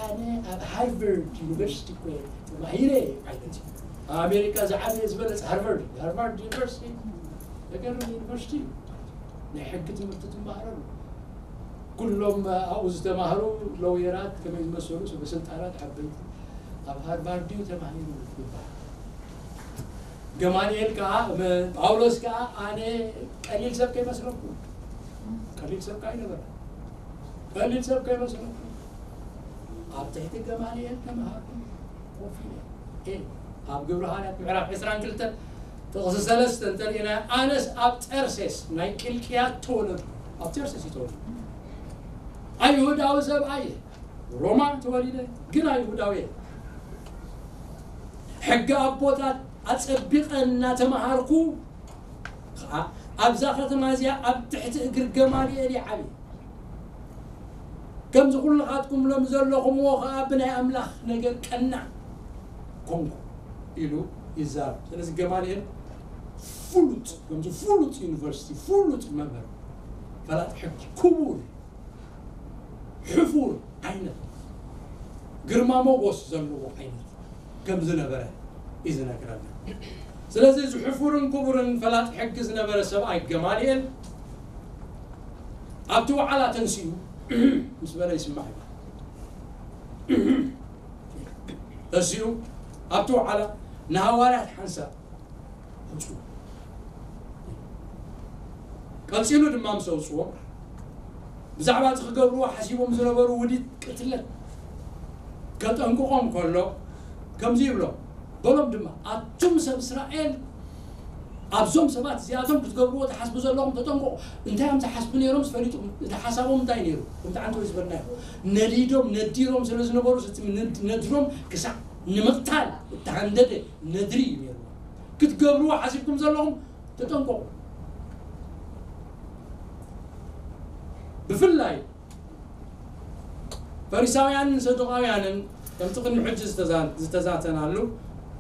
ኣነ ኣብ ሃርቨርድ ዩኒቨርሲቲ እኮ ተማሂረ ዓይነት እዩ። ኣብ ኣሜሪካ ዝዓበየ ዝበለጸ ሃርቨርድ ሃርቫርድ ዩኒቨርሲቲ ዘገርም ዩኒቨርሲቲ እዩ። ናይ ሕጊ ትምህርቲ ትመሃረሉ ኩሎም ኣብኡ ዝተማህሩ ሎየራት ከመይ ዝመሰሉ ሰበስልጣናት ዓበይቲ ኣብ ሃርቫርድ ድዩ ተማሂሩ ይበሃል። ገማልኤል ከዓ ጳውሎስ ከዓ ኣነ ቀሊል ሰብ ከይመስለኩም ቀሊል ሰብ ከዓ ይነበረ ቀሊል ሰብ ከይመስለኩም ኣብ ትሕቲ ገማልኤል ተምሃርኩ ኮፍ ኢለ ኤ ኣብ ግብረ ሃዋርያት ምዕራፍ ዕስራን ክልተን ጥቕሲ ሰለስተ እንተሪእና፣ ኣነስ ኣብ ጠርሴስ ናይ ቂልቅያ ተወለድኩ። ኣብ ጠርሴስ ይተወለድኩ። ኣይሁዳዊ ሰብኣይ እየ። ሮማ ተወሊደ፣ ግን ኣይሁዳዊ እየ። ሕጊ ኣቦታት ኣጸቢቐ እናተመሃርኩ፣ ኸዓ ኣብዛ ከተማ እዚኣ ኣብ ትሕቲ እግሪ ገማልኤል ይዓብየ። ከምዚ ኩልኻትኩም ሎም ዘለኹምዎ ኸዓ ብናይ ኣምላኽ ነገር ቀናእ ኮንኩ ኢሉ ይዛረብ። ስለዚ ገማልኤል ፍሉጥ፣ ከምዚ ፍሉጥ ዩኒቨርሲቲ፣ ፍሉጥ መምህር፣ ፈላጥ ሕጊ፣ ክቡር፣ ሕፉር ዓይነት፣ ግርማ ሞጎስ ዘለዎ ዓይነት ከም ዝነበረ እዩ ዝነግረና። ስለዚ እዚ ሕፉርን ክቡርን ፈላጥ ሕጊ ዝነበረ ሰብኣይ ገማልኤል ኣብቲ ዋዕላ ተንሲኡ ምስ በለ ይስማዕ ይባል። ተንሲኡ ኣብቲ ዋዕላ ንሃዋርያት ሓንሳብ ኣውፅኡ። ቀፂሉ ድማ ምስ ኣውፅዎም ብዛዕባ እቲ ክገብርዎ ሓሲቦም ዝነበሩ ውዲት ቅትለት ከጠንቅቖም ከሎ ከምዚ ይብሎም፣ በሎም ድማ ኣቱም ሰብ እስራኤል ኣብዞም ሰባት እዚኣቶም ክትገብርዎ ትሓስቡ ዘለኹም ተጠንቀቑ። እንታይ እዮም ዝሓስቡ ነይሮም ዝፈሊጡ? እቲ ሓሳቦም እንታይ ነይሩ? ከምቲ ዓንተወይ ዝበልናዮ ነዲዶም ነዲሮም ስለ ዝነበሩ ነድሮም ክሳዕ ንምቕታል እተሃንደደ ነድሪ እዩ ነይሩ። ክትገብርዎ ሓሲብኩም ዘለኹም ተጠንቀቑ። ብፍላይ ፈሪሳውያንን ሰዱቃውያንን ከምቲ ቅድሚ ሕጂ ዝተዛተናሉ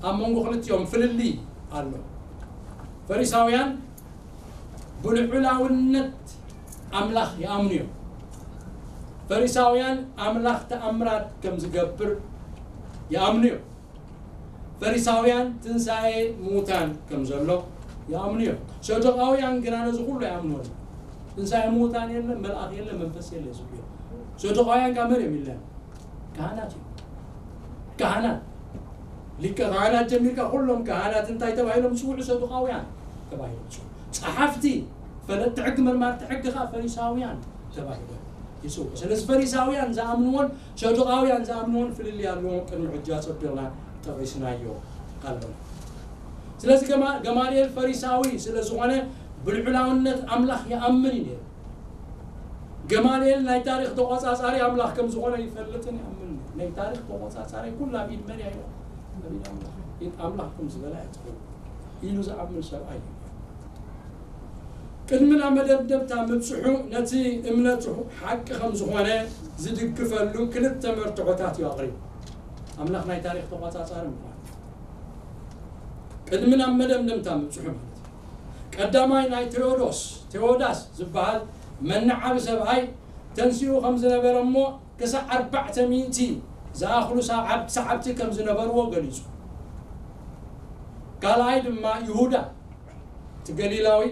ኣብ መንጎ ክልቲኦም ፍልልይ ኣሎ። ፈሪሳውያን ብልዑላውነት ኣምላኽ ይኣምኑ እዮም። ፈሪሳውያን ኣምላኽ ተኣምራት ከም ዝገብር ይኣምኑ እዮም። ፈሪሳውያን ትንሳኤ ምዉታን ከም ዘሎ ይኣምኑ እዮም። ሰዱቃውያን ግና ነዚ ኩሉ ኣይኣምንዎን። ትንሳኤ ምዉታን የለ፣ መልኣኽ የለ፣ መንፈስ የለ ዝብሉ እዮም። ሰዱቃውያን ካብ መን እዮም ኢልና? ካህናት እዮም። ካህናት፣ ሊቀ ካህናት ጀሚርካ ኩሎም ካህናት እንታይ ተባሂሎም ዝፅውዑ? ሰዱቃውያን ተባሂሎም ዝፅውዑ። ጸሓፍቲ፣ ፈለጥቲ ሕጊ፣ መርማርቲ ሕጊ ከዓ ፈሪሳውያን ተባሂሎም ይፅውዑ። ስለዚ ፈሪሳውያን ዝኣምንዎን ሰዱቃውያን ዝኣምንዎን ፍልልይ ኣለዎም። ቅድሚ ሕጂ ኣጸቢቕና ጠቒስናዮ ኣለና። ስለዚ ገማልኤል ፈሪሳዊ ስለ ዝኾነ ብልዑላውነት ኣምላኽ ይኣምን እዩ ነይሩ። ገማልኤል ናይ ታሪኽ ተቖጻጻሪ ኣምላኽ ከም ዝኾነ ይፈልጥን ይኣምን እዩ። ናይ ታሪኽ ተቖጻጻሪ ኩሉ ኣብ ኢድ መን እያ? ኣብ ኢድ ኣምላኽ። ኢድ ኣምላኽ ከም ዝበላ እያ ትኸውን ኢሉ ዝኣምን ሰብኣይ እዩ። ቅድሚ ናብ መደምደምታ ምብጽሑ ነቲ እምነቱ ሓቂ ከም ዝኾነ ዝድግፈሉ ክልተ መርትዖታት እዩ ኣቕሪቡ። ኣምላኽ ናይ ታሪኽ ተቖጻጻሪ ምዃኑ ቅድሚ ናብ መደምደምታ ምብጽሑ ማለት እዩ። ቀዳማይ ናይ ቴዎዶስ፣ ቴዎዳስ ዝበሃል መነዓቢ ሰብኣይ ተንሲኡ ከም ዝነበረ እሞ ክሳዕ ኣርባዕተ ሚእቲ ዝኣኽሉ ሰዓብ-፣ ሰዓብቲ ከም ዝነበርዎ ገሊጹ። ካልኣይ ድማ ይሁዳ እቲ ገሊላዊ፣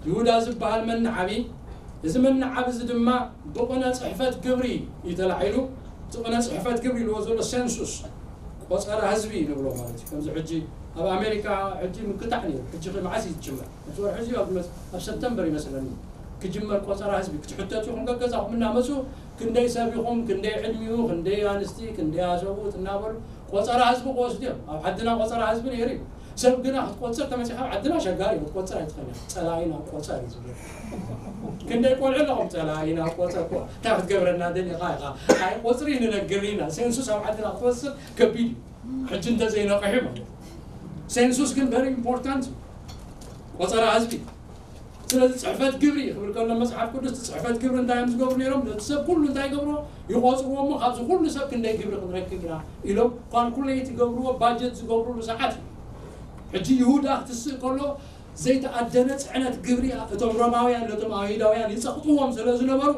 ይሁዳ ዝበሃል መነዓቢ፣ እዚ መነዓቢ እዚ ድማ ብቕነ ጽሕፈት ግብሪ እዩ ተላዒሉ። እቲ ቅነ ጽሕፈት ግብሪ ኢልዎ ዘሎ ሴንሱስ፣ ቆጸራ ህዝቢ ንብሎ ማለት እዩ። ከምዚ ሕጂ ኣብ ኣሜሪካ ሕጂ ምክታዕ ነይሩ። ሕጂ ኸ መዓስ እዩ ዝጅመር? ኣብዚ ወርሒ እዚ ኣብ መስ-፣ ኣብ ሰፕተምበር ይመስለኒ ክጅመር ቆጸራ ህዝቢ። ክትሕተቱ ኢኹም፣ ገገዛኹም እናመጹ ክንደይ ሰብ ኢኹም፣ ክንደይ ዕድሚኡ፣ ክንደይ ኣንስቲ፣ ክንደይ ኣሰብኡት እናበሉ ቆጸራ ህዝቢ ክወስዱ እዮም። ኣብ ዓድና ቆጸራ ህዝቢ ነይሩ እዩ። ሰብ ግና ክትቆጽር ተመጺኻ ኣብ ዓድና ኣሸጋሪ እዩ። ክትቆጽር ኣይትኽእልን። ጸላኢ ናብ ቆጸር እዩ ዝብል። ክንደይ ቆልዑ ኣለኹም ጸላኢ ናብ ቆጸር እኮ። እንታይ ክትገብረና ደሊኻ ኢኻ? ኣይ ቆጽሪ ንነግር ኢና። ሴንሱስ ኣብ ዓድና ክትወስድ ከቢድ እዩ። ሕጂ እንተዘይነቕሑ ማለት እዩ። ሴንሱስ ግን very important እዩ። ቆጸራ ህዝቢ። ስለዚ ጽሕፈት ግብሪ ክብል ከሎ መጽሓፍ ቅዱስ እቲ ጽሕፈት ግብሪ እንታይ እዮም ዝገብሩ ነይሮም? ነቲ ሰብ ኩሉ እንታይ ይገብርዎ? ይቖጽርዎ እሞ ካብዚ ኩሉ ሰብ ክንደይ ግብሪ ክንረክብ ኢና ኢሎም ካልኩሌት ይገብርዎ፣ ባጀት ዝገብሩሉ ሰዓት እዩ። ሕጂ ይሁዳ ክትስእ ከሎ ዘይተኣደነ ጽዕነት ግብሪ እቶም ሮማውያን ነቶም ኣይሁዳውያን ይጸቕጥዎም ስለ ዝነበሩ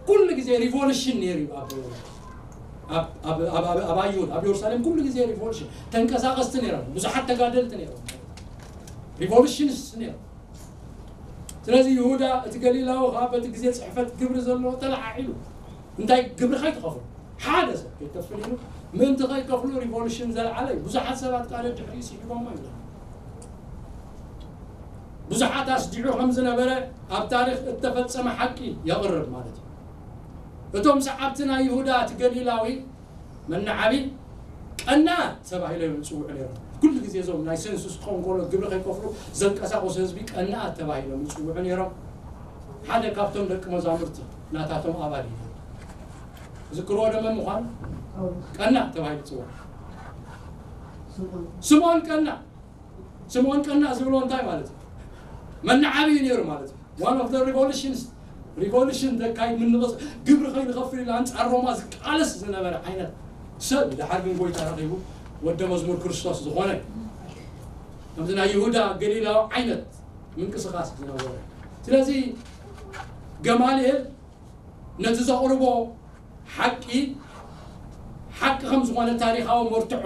ኩሉ ግዜ ሪቮሉሽን ነይሩ እዩ ኣብ፣ ኣብ፣ ኣብ፣ ኣብ፣ ኣብ ኣይሁድ፣ ኣብ የሩሳሌም ኩሉ ግዜ ሪቮሉሽን። ተንቀሳቐስቲ ነይሮም፣ ብዙሓት ተጋደልቲ ነይሮም፣ ሪቮሉሽንስ ነይሮም። ስለዚ ይሁዳ እቲ ገሊላዊ ኸዓ በቲ ግዜ ጽሕፈት ግብሪ ዘለዎ ተለዓዒሉ እንታይ ግብሪ ከይትኸፍሉ፣ ሓደ ሰብ ከይከፍል ኢሉ ምእንቲ ከይከፍሉ ሪቮሉሽን ዘልዓለ እዩ። ብዙሓት ሰባት ከዓ ድሕሪኡ ስሒቦሞ ይብለና። ብዙሓት ኣስዲዑ ከም ዝነበረ ኣብ ታሪኽ እተፈጸመ ሓቂ የቕርብ ማለት እዩ። እቶም ሰዓብቲ ናይ ይሁዳ እቲ ገሊላዊ መነዓቢ ቀናኣት ተባሂሎም እዮም ዝፅውዑ ነይሮም። ኩሉ ግዜ እዞም ናይ ሴንሱስ ክኸውን ከሎ ግብሪ ከይከፍሉ ዘንቀሳቕሱ ህዝቢ ቀናኣት ተባሂሎም ይፅውዑ ነይሮም። ሓደ ካብቶም ደቂ መዛሙርቲ ናታቶም ኣባል እዩ። ዝክርዎ ደመ ምዃኑ ቀናእ ተባሂሉ ይፅዋዕ። ስምዖን ቀናእ። ስምዖን ቀናእ ዝብሎ እንታይ ማለት እዩ? መናዓቢ እዩ ነይሩ ማለት እዩ። One of the revolutions, revolution ዘካይድ፣ ምንቕስ ግብሪ ከይንኸፍል ኢሉ ኣንጻር ሮማ ዝቃለስ ዝነበረ ዓይነት ሰብ። ደሓር ግን ጎይታ ረኺቡ ወደ መዝሙር ክርስቶስ ዝኾነ፣ ከምዚ ናይ ይሁዳ ገሊላዊ ዓይነት ምንቅስቓስ ዝነበረ። ስለዚ ገማልኤል ነቲ ዘቕርቦ ሓቂ፣ ሓቂ ከም ዝኾነ ታሪኻዊ መርትዖ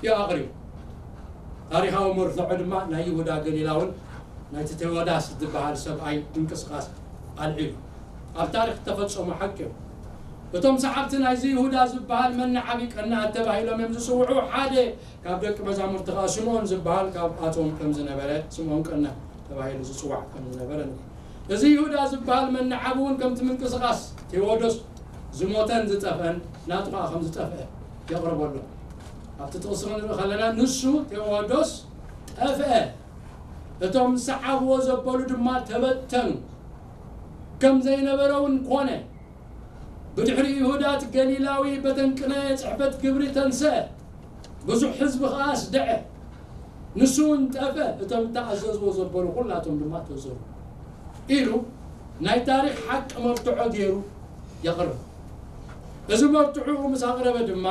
እዩ ኣቕሪቡ። ታሪኻዊ መርትዖ ድማ ናይ ይሁዳ ገሊላውን ናይቲ ቴዎዳስ ዝበሃል ሰብኣይ ምንቅስቓስ ኣልዒሉ። ኣብ ታሪኽ እተፈጸሙ ሓቂ እዮም። እቶም ሰዓብቲ ናይዚ ይሁዳ ዝበሃል መናዓቢ ቀናኣት ተባሂሎም እዮም ዝጽውዑ። ሓደ ካብ ደቂ መዛሙርቲ ከኣ ስምዖን ዝበሃል ካብኣቶም ከም ዝነበረ፣ ስምዖን ቀናእ ተባሂሉ ዝጽዋዕ ከም ዝነበረ ንርኢ። እዚ ይሁዳ ዝበሃል መናዓቢ እውን ከምቲ ምንቅስቓስ ቴዎዶስ ዝሞተን ዝጠፍአን ናቱ ከኣ ከም ዝጠፍአ የቕርበሉ። ኣብቲ ጥቕሲ ክንርኢ ከለና ንሱ ቴዎዶስ ጠፍአ፣ እቶም ዝሰዓብዎ ዘበሉ ድማ ተበተኑ፣ ከም ዘይነበረ እውን ኮነ። ብድሕሪ ይሁዳ እቲ ገሊላዊ በተንቅነ ጽሕፈት ግብሪ ተንስአ፣ ብዙሕ ህዝቢ ኸኣ ኣስደዐ። ንሱ እውን ጠፍአ፣ እቶም እተኣዘዝዎ ዘበሉ ኹላቶም ድማ ተዘሩ ኢሉ ናይ ታሪኽ ሓቂ መርትዖ ገይሩ የቕርብ። እዚ መርትዖኡ ምስ ኣቕረበ ድማ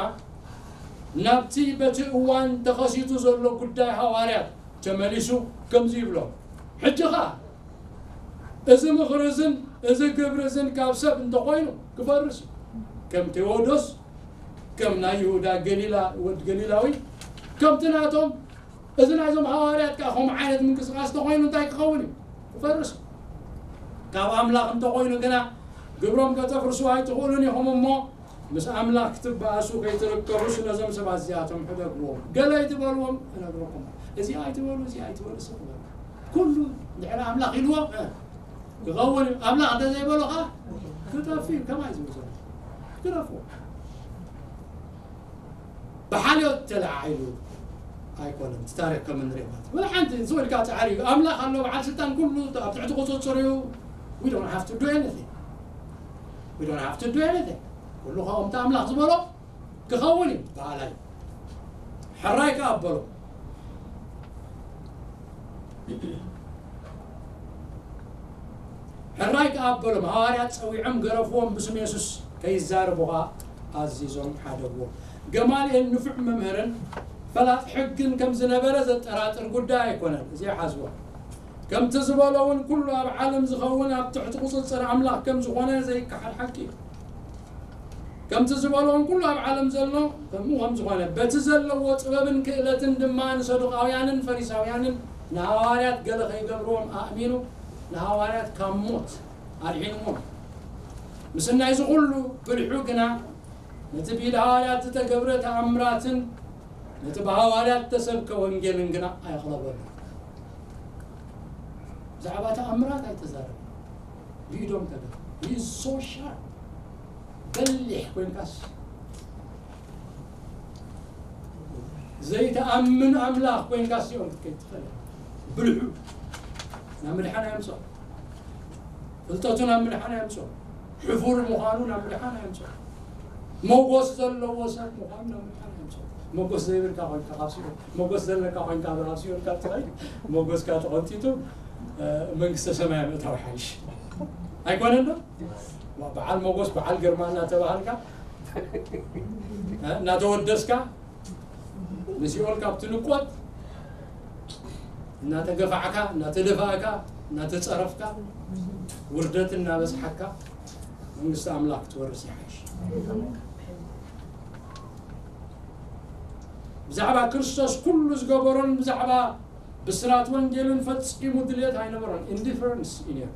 ናብቲ በቲ እዋን ተኸሲቱ ዘሎ ጉዳይ ሃዋርያት ተመሊሱ ከምዚ ይብሎም፣ ሕጂ ኸኣ እዚ ምኽሪ እዝን እዚ ግብሪ እዝን ካብ ሰብ እንተኾይኑ ክፈርስ እዩ። ከም ቴዎዶስ፣ ከም ናይ ይሁዳ ገሊላ፣ ወድ ገሊላዊ፣ ከምቲ ናቶም፣ እዚ ናይዞም ሃዋርያት ከኣ ከምኡ ዓይነት ምንቅስቓስ እንተኾይኑ እንታይ ክኸውን እዩ? ክፈርስ እዩ። ካብ ኣምላኽ እንተኾይኑ ግና ግብሮም ከተፍርሱ ኣይትኽእሉን ኢኹም እሞ፣ ምስ ኣምላኽ ክትበኣሱ ከይትርከቡስ ነዞም ሰባት እዚኣቶም ሕደግዎም። ገለ ኣይትበልዎም፣ እነግረኩም። እዚ ኣይትበሉ፣ እዚ ኣይትበሉ፣ ስቕ በሉ። ኩሉ እንድሕር ኣምላኽ ኢልዎ፣ እ፣ ክኸውን እዩ። ኣምላኽ እንተዘይበሎ ኸዓ ክጠፍእ እዩ። ከማይ ዝብል ዘሎ። ግደፍዎ። ብሓልዮት ተለዓዒሉ ኣይኮነን። እቲ ታሪኽ ከም እንሪኦ ማለት እዩ። ወላ ሓንቲ ንሱ ኢልካ ጻዕሪ እዩ። ኣምላኽ ኣሎ፣ በዓል ስልጣን ኩሉ ኣብ ትሕቲ ቁጽጽር እዩ። We don't have to do anything. We don't have to do anything. ኩሉ ከምቲ ኣምላኽ ዝበሎ ክኸውን እዩ። በዓላይ ሕራይ ከኣ ኣበሎ። ሕራይ ከኣ ኣበሎም። ሃዋርያት ጸዊዖም ገረፍዎም፣ ብስም የሱስ ከይዛረቡ ኸኣ ኣዚዞም ሓደግዎም። ገማልኤል ንፉዕ መምህርን ፈላጥ ሕግን ከም ዝነበረ ዘጠራጥር ጉዳይ ኣይኮነን። እዚ ሓዝዎ። ከምቲ ዝበሎ እውን ኩሉ ኣብ ዓለም ዝኸውን ኣብ ትሕቲ ቁጽጽር ኣምላኽ ከም ዝኾነ ዘይከሓድ ሓቂ እዩ። ከምቲ ዝበሎ እውን ኩሉ ኣብ ዓለም ዘሎ ከምኡ ከም ዝኾነ፣ በቲ ዘለዎ ጥበብን ክእለትን ድማ ንሰዱቃውያንን ፈሪሳውያንን ንሃዋርያት ገለ ከይገብርዎም ኣእሚኑ፣ ንሃዋርያት ካብ ሞት ኣድሒንዎም። ምስናይ እዚ ኩሉ ብልሑ ግና ነቲ ብኢድ ሃዋርያት ዝተገብረ ተኣምራትን ነቲ ብሃዋርያት እተሰብከ ወንጌልን ግና ኣየቕለበሉን። ብዛዕባ ተኣምራት ኣይተዛረበን። ብኢዶም ተገብረ። He is so sharp. በሊሕ ኮይንካስ ዘይተኣምን ኣምላኽ ኮይንካስ እዮም ክትከይድ ትኽእል። ብልሑ ናብ ምድሓን ኣየምጽኦ። ፍልጠቱ ናብ ምድሓን ኣየምጽኦ። ሕፉር ምዃኑ ናብ ምድሓን ኣየምጽኦ። ሞጎስ ዘለዎ ሰብ ምዃኑ ናብ ምድሓን ኣየምጽኦ። ሞጎስ ዘይብልካ ኮይንካ ካብ ሲኦል፣ ሞጎስ ዘለካ ኮይንካ ካብ ሲኦል ካብ ትኸይድ፣ ሞጎስካ ተቐንጢጡ፣ እ፣ መንግስተ ሰማይ ምእታው ይሓይሽ። ኣይኮነን ዶ? በዓል ሞጎስ፣ በዓል ግርማ እናተባሃልካ፣ እ፣ እናተወደስካ፣ ንሲኦል ካብ ትንቆት፣ እናተገፋዕካ፣ እናተደፋእካ፣ እናተጸረፍካ፣ ውርደት እናበጽሓካ፣ መንግስቲ ኣምላኽ ክትወርስ ይሓይሽ። ብዛዕባ ክርስቶስ ኩሉ ዝገበሮን ብዛዕባ ብስራት ወንጌልን ፈጺሙ ድልየት ኣይነበሮን። ኢንዲፈረንስ እዩ ነይሩ።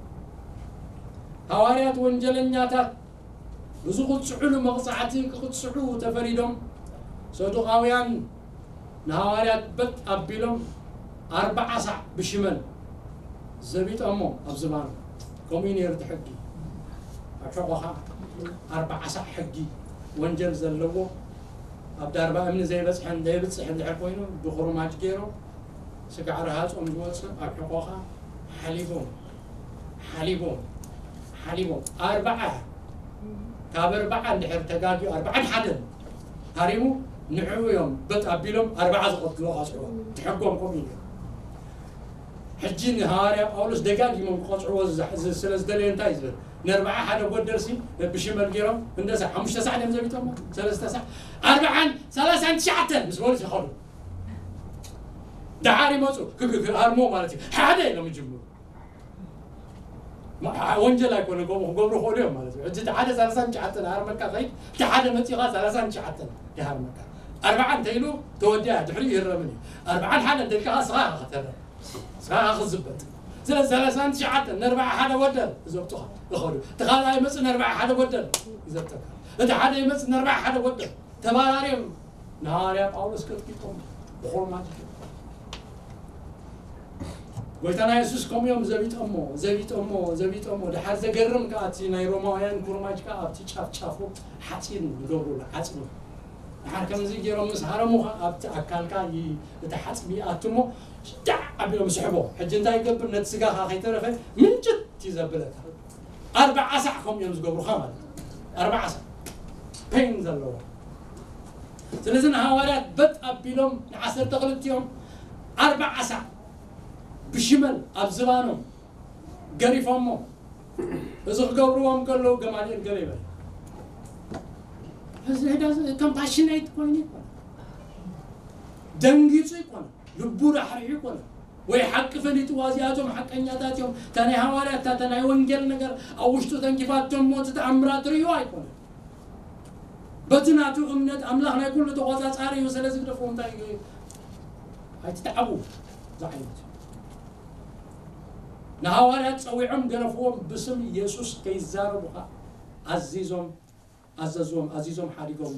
ሃዋርያት ወንጀለኛታት ብዝቕጽዑሉ መቕጻዕቲ ክቕጽዑ ተፈሪዶም፣ ሰዱቃውያን ንሃዋርያት በጥ ኣቢሎም ኣርብዓ ሳዕ ብሽመል ዘቢጦሞ ኣብ ዝባኑ። ከምኡ እዩ ነይሩ እቲ ሕጊ። ኣብ ሕቖኻ ኣርብዓ ሳዕ ሕጊ ወንጀል ዘለዎ ኣብ ዳርባ እምኒ ዘይበፅሐን ዘይብፅሕን ድሕር ኮይኑ ብኹርማጅ ገይሮም ስጋዕ ረሃፆም ዝወፅእ ኣብ ሕቆኻ ሓሊቦም ሓሊቦም ሓሊቦም ኣርባዓ ካብ ኣርባዓ እንድሕር ተጋጊዩ ኣርባዓን ሓደን ሃሪሙ ንዕኡ እዮም በጥ ኣቢሎም ኣርባዓ ዝቐትልዎ ቀፅዕዎ ትሕጎም ከምኡ እዩ። ሕጂ ንሃዋርያ ጳውሎስ ደጋጊሞም ክቐፅዕዎ ዝዛ- ዝ- ስለ ዝደለየ እንታይ እዩ ዝብል? ንኣርባዓ ሓደ ጎደልሲ ብሽመል ገይሮም እንደ ሳዕ ሓሙሽተ ሳዕ ድዮም ዘቢጦሞ ሰለስተ ሳዕ ኣርባዓን ሰላሳን ትሽዓተን ምስ በሉ ይኸዱ። ደሓር ይመፁ ክሃርሞ ማለት እዩ ሓደ ኢሎም ይጅምሩ። ወንጀል ኣይኮነ ከምኡ ክገብሩ ክእሉ እዮም ማለት እዩ። ሕጂ እቲ ሓደ ሰላሳን ትሽዓተን ሃርመካ ከይድ እቲ ሓደ መፂኻ ሰላሳን ትሽዓተን ይሃርመካ ኣርባዓ እንተኢሉ ተወዲኣ ድሕሪኡ ይረምን እዩ። ኣርባዓን ሓደ እንተልካ ስኻ ከተረም ስኻ ክዝበጥ ስለ ሰላሳን ትሽዓተን ነርባዓ ሓደ ወደል ይዘብጡኻ ይኸዱ። እቲ ካልኣ ይመፅእ ነርባዓ ሓደ ወደል ይዘብጠካ። እቲ ሓደ ይመፅእ ነርባዓ ሓደ ወደል ተባራርዮም ንሃዋርያ ጳውሎስ ቀጥቂጦም ብኹርማጅ ጎይታና የሱስ ከምኡ እዮም ዘቢጦሞ ዘቢጦሞ ዘቢጦሞ። ድሓር ዘገርም ከዓ እቲ ናይ ሮማውያን ኩርማጅ ከዓ ኣብቲ ጫፍ ጫፉ ሓፂን ይገብሩሉ ዓፅሚ። ድሓር ከምዚ ገይሮም ምስ ሃረሙ ከዓ ኣብቲ ኣካልካ ይ- እቲ ሓፅሚ ይኣትሞ ዳዕ ኣቢሎም ስሕቦ። ሕጂ እንታይ ይገብር ነቲ ስጋኻ ከይተረፈ ምንጭት እዩ ዘብለካ። ኣርባዓ ሳዕ ከምኡ እዮም ዝገብሩኻ ማለት እዩ። ኣርባዓ ሳዕ ፔን ዘለዎ። ስለዚ ንሃዋርያት በጥ ኣቢሎም ንዓሰርተ ክልቲኦም ኣርባዓ ሳዕ ብሽመል ኣብ ዝባኖም ገሪፎሞ። እዚ ክገብርዎም ከለዉ ገማልኤል ገለ ይበል። እዚ ሕዳ ከም ፓሽነይት ኮይኑ ይኮነ ደንጊጹ ይኮነ ልቡ ራሕሪሑ ይኮነ ወይ ሓቂ ፈሊጥዋ እዚኣቶም ሓቀኛታት እዮም። እታ ናይ ሃዋርያት እታ ናይ ወንጌል ነገር ኣብ ውሽጡ ተንኪፋቶም ሞ እቲ ተኣምራት ርእዩ ኣይኮነ። በቲ ናቱ እምነት ኣምላኽ ናይ ኩሉ ተቆጻጻሪ እዩ። ስለዚ ግደፍዎ እንታይ እዩ? ኣይትተዓቡ። ዝዓይነት ንሃዋርያት ጸዊዖም ገረፍዎም። ብስም ኢየሱስ ከይዛረቡኻ ኣዚዞም ኣዘዝዎም ኣዚዞም ሓዲጎሞ።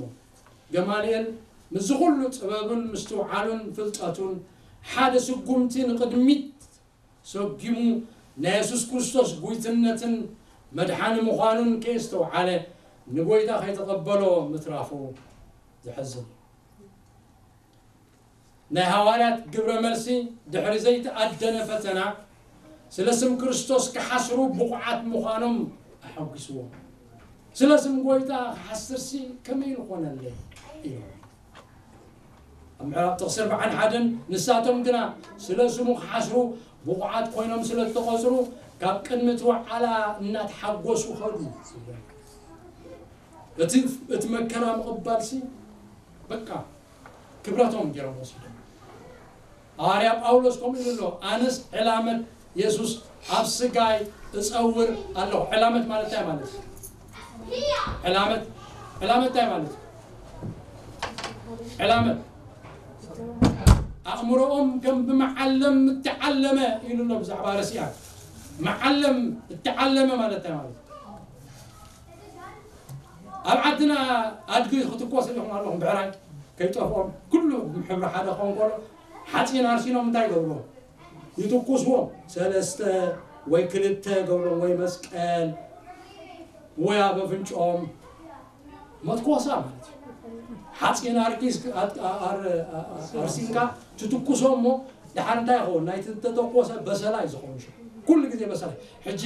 ገማልኤል ምስዚ ኩሉ ጥበቡን ምስትውዓሉን ፍልጠቱን ሓደ ስጉምቲ ንቕድሚት ሰጊሙ ናይ የሱስ ክርስቶስ ጉይትነትን መድሓኒ ምዃኑን ከየስተውዓለ ንጎይታ ከይተቐበሎ ምትራፉ ዘሕዝን እዩ። ናይ ሃዋርያት ግብረ መልሲ ድሕሪ ዘይተኣደነ ፈተና ስለ ስም ክርስቶስ ክሓስሩ ብቑዓት ምዃኖም ኣሐጒስዎም። ስለ ስም ጎይታ ክሓስርሲ ከመይ ዝኾነለይ ኢሎም። ኣብ ምዕራፍ ጥቕሲ ኣርባዓን ሓደን ንሳቶም ግና ስለ ስሙ ክሓስሩ ብቑዓት ኮይኖም ስለ ዝተቖፅሩ ካብ ቅድሚ እቲ ወዓላ እናተሓጎሱ ኸዱ። እቲ እቲ መከራ ምቕባልሲ በቃ ክብረቶም ገይሮም ወሲዶም። ሃዋርያ ጳውሎስ ከምኡ ኢሉ ኣሎ ኣነስ ዕላመት የሱስ ኣብ ስጋይ እፀውር ኣለኹ። ዕላመት ማለት እንታይ ማለት እዩ? ዕላመት ዕላመት እንታይ ማለት እዩ? ዕላመት ኣእምሮኦም ከም ብመዓለም እተዓለመ ኢሉ ኣሎ ብዛዕባ ረሲኣት መዓለም እተዓለመ ማለት እንታይ ማለት እዩ? ኣብ ዓድና ኣድጊ ክትኮስ ሪኹም ኣለኹም ብዕራይ ከይጠፍኦም ኩሉ ሕብሪ ሓደ ክኸውን ከሎ ሓፂን ኣርሲኖም እንታይ ይገብርዎም? ይትኩስዎም ሰለስተ ወይ ክልተ ገብሮም ወይ መስቀል ወይ ኣብ ኣፍንጭኦም መትኮሳ ማለት እዩ። ሓፂን ኣርኪስ ኣርሲንካ ትትኩሶ እሞ ድሓር እንታይ ይኸውን ናይቲ ተተኮሰ በሰላ እዩ ዝኸውን ሽዑ ኩሉ ግዜ በሰላ። ሕጂ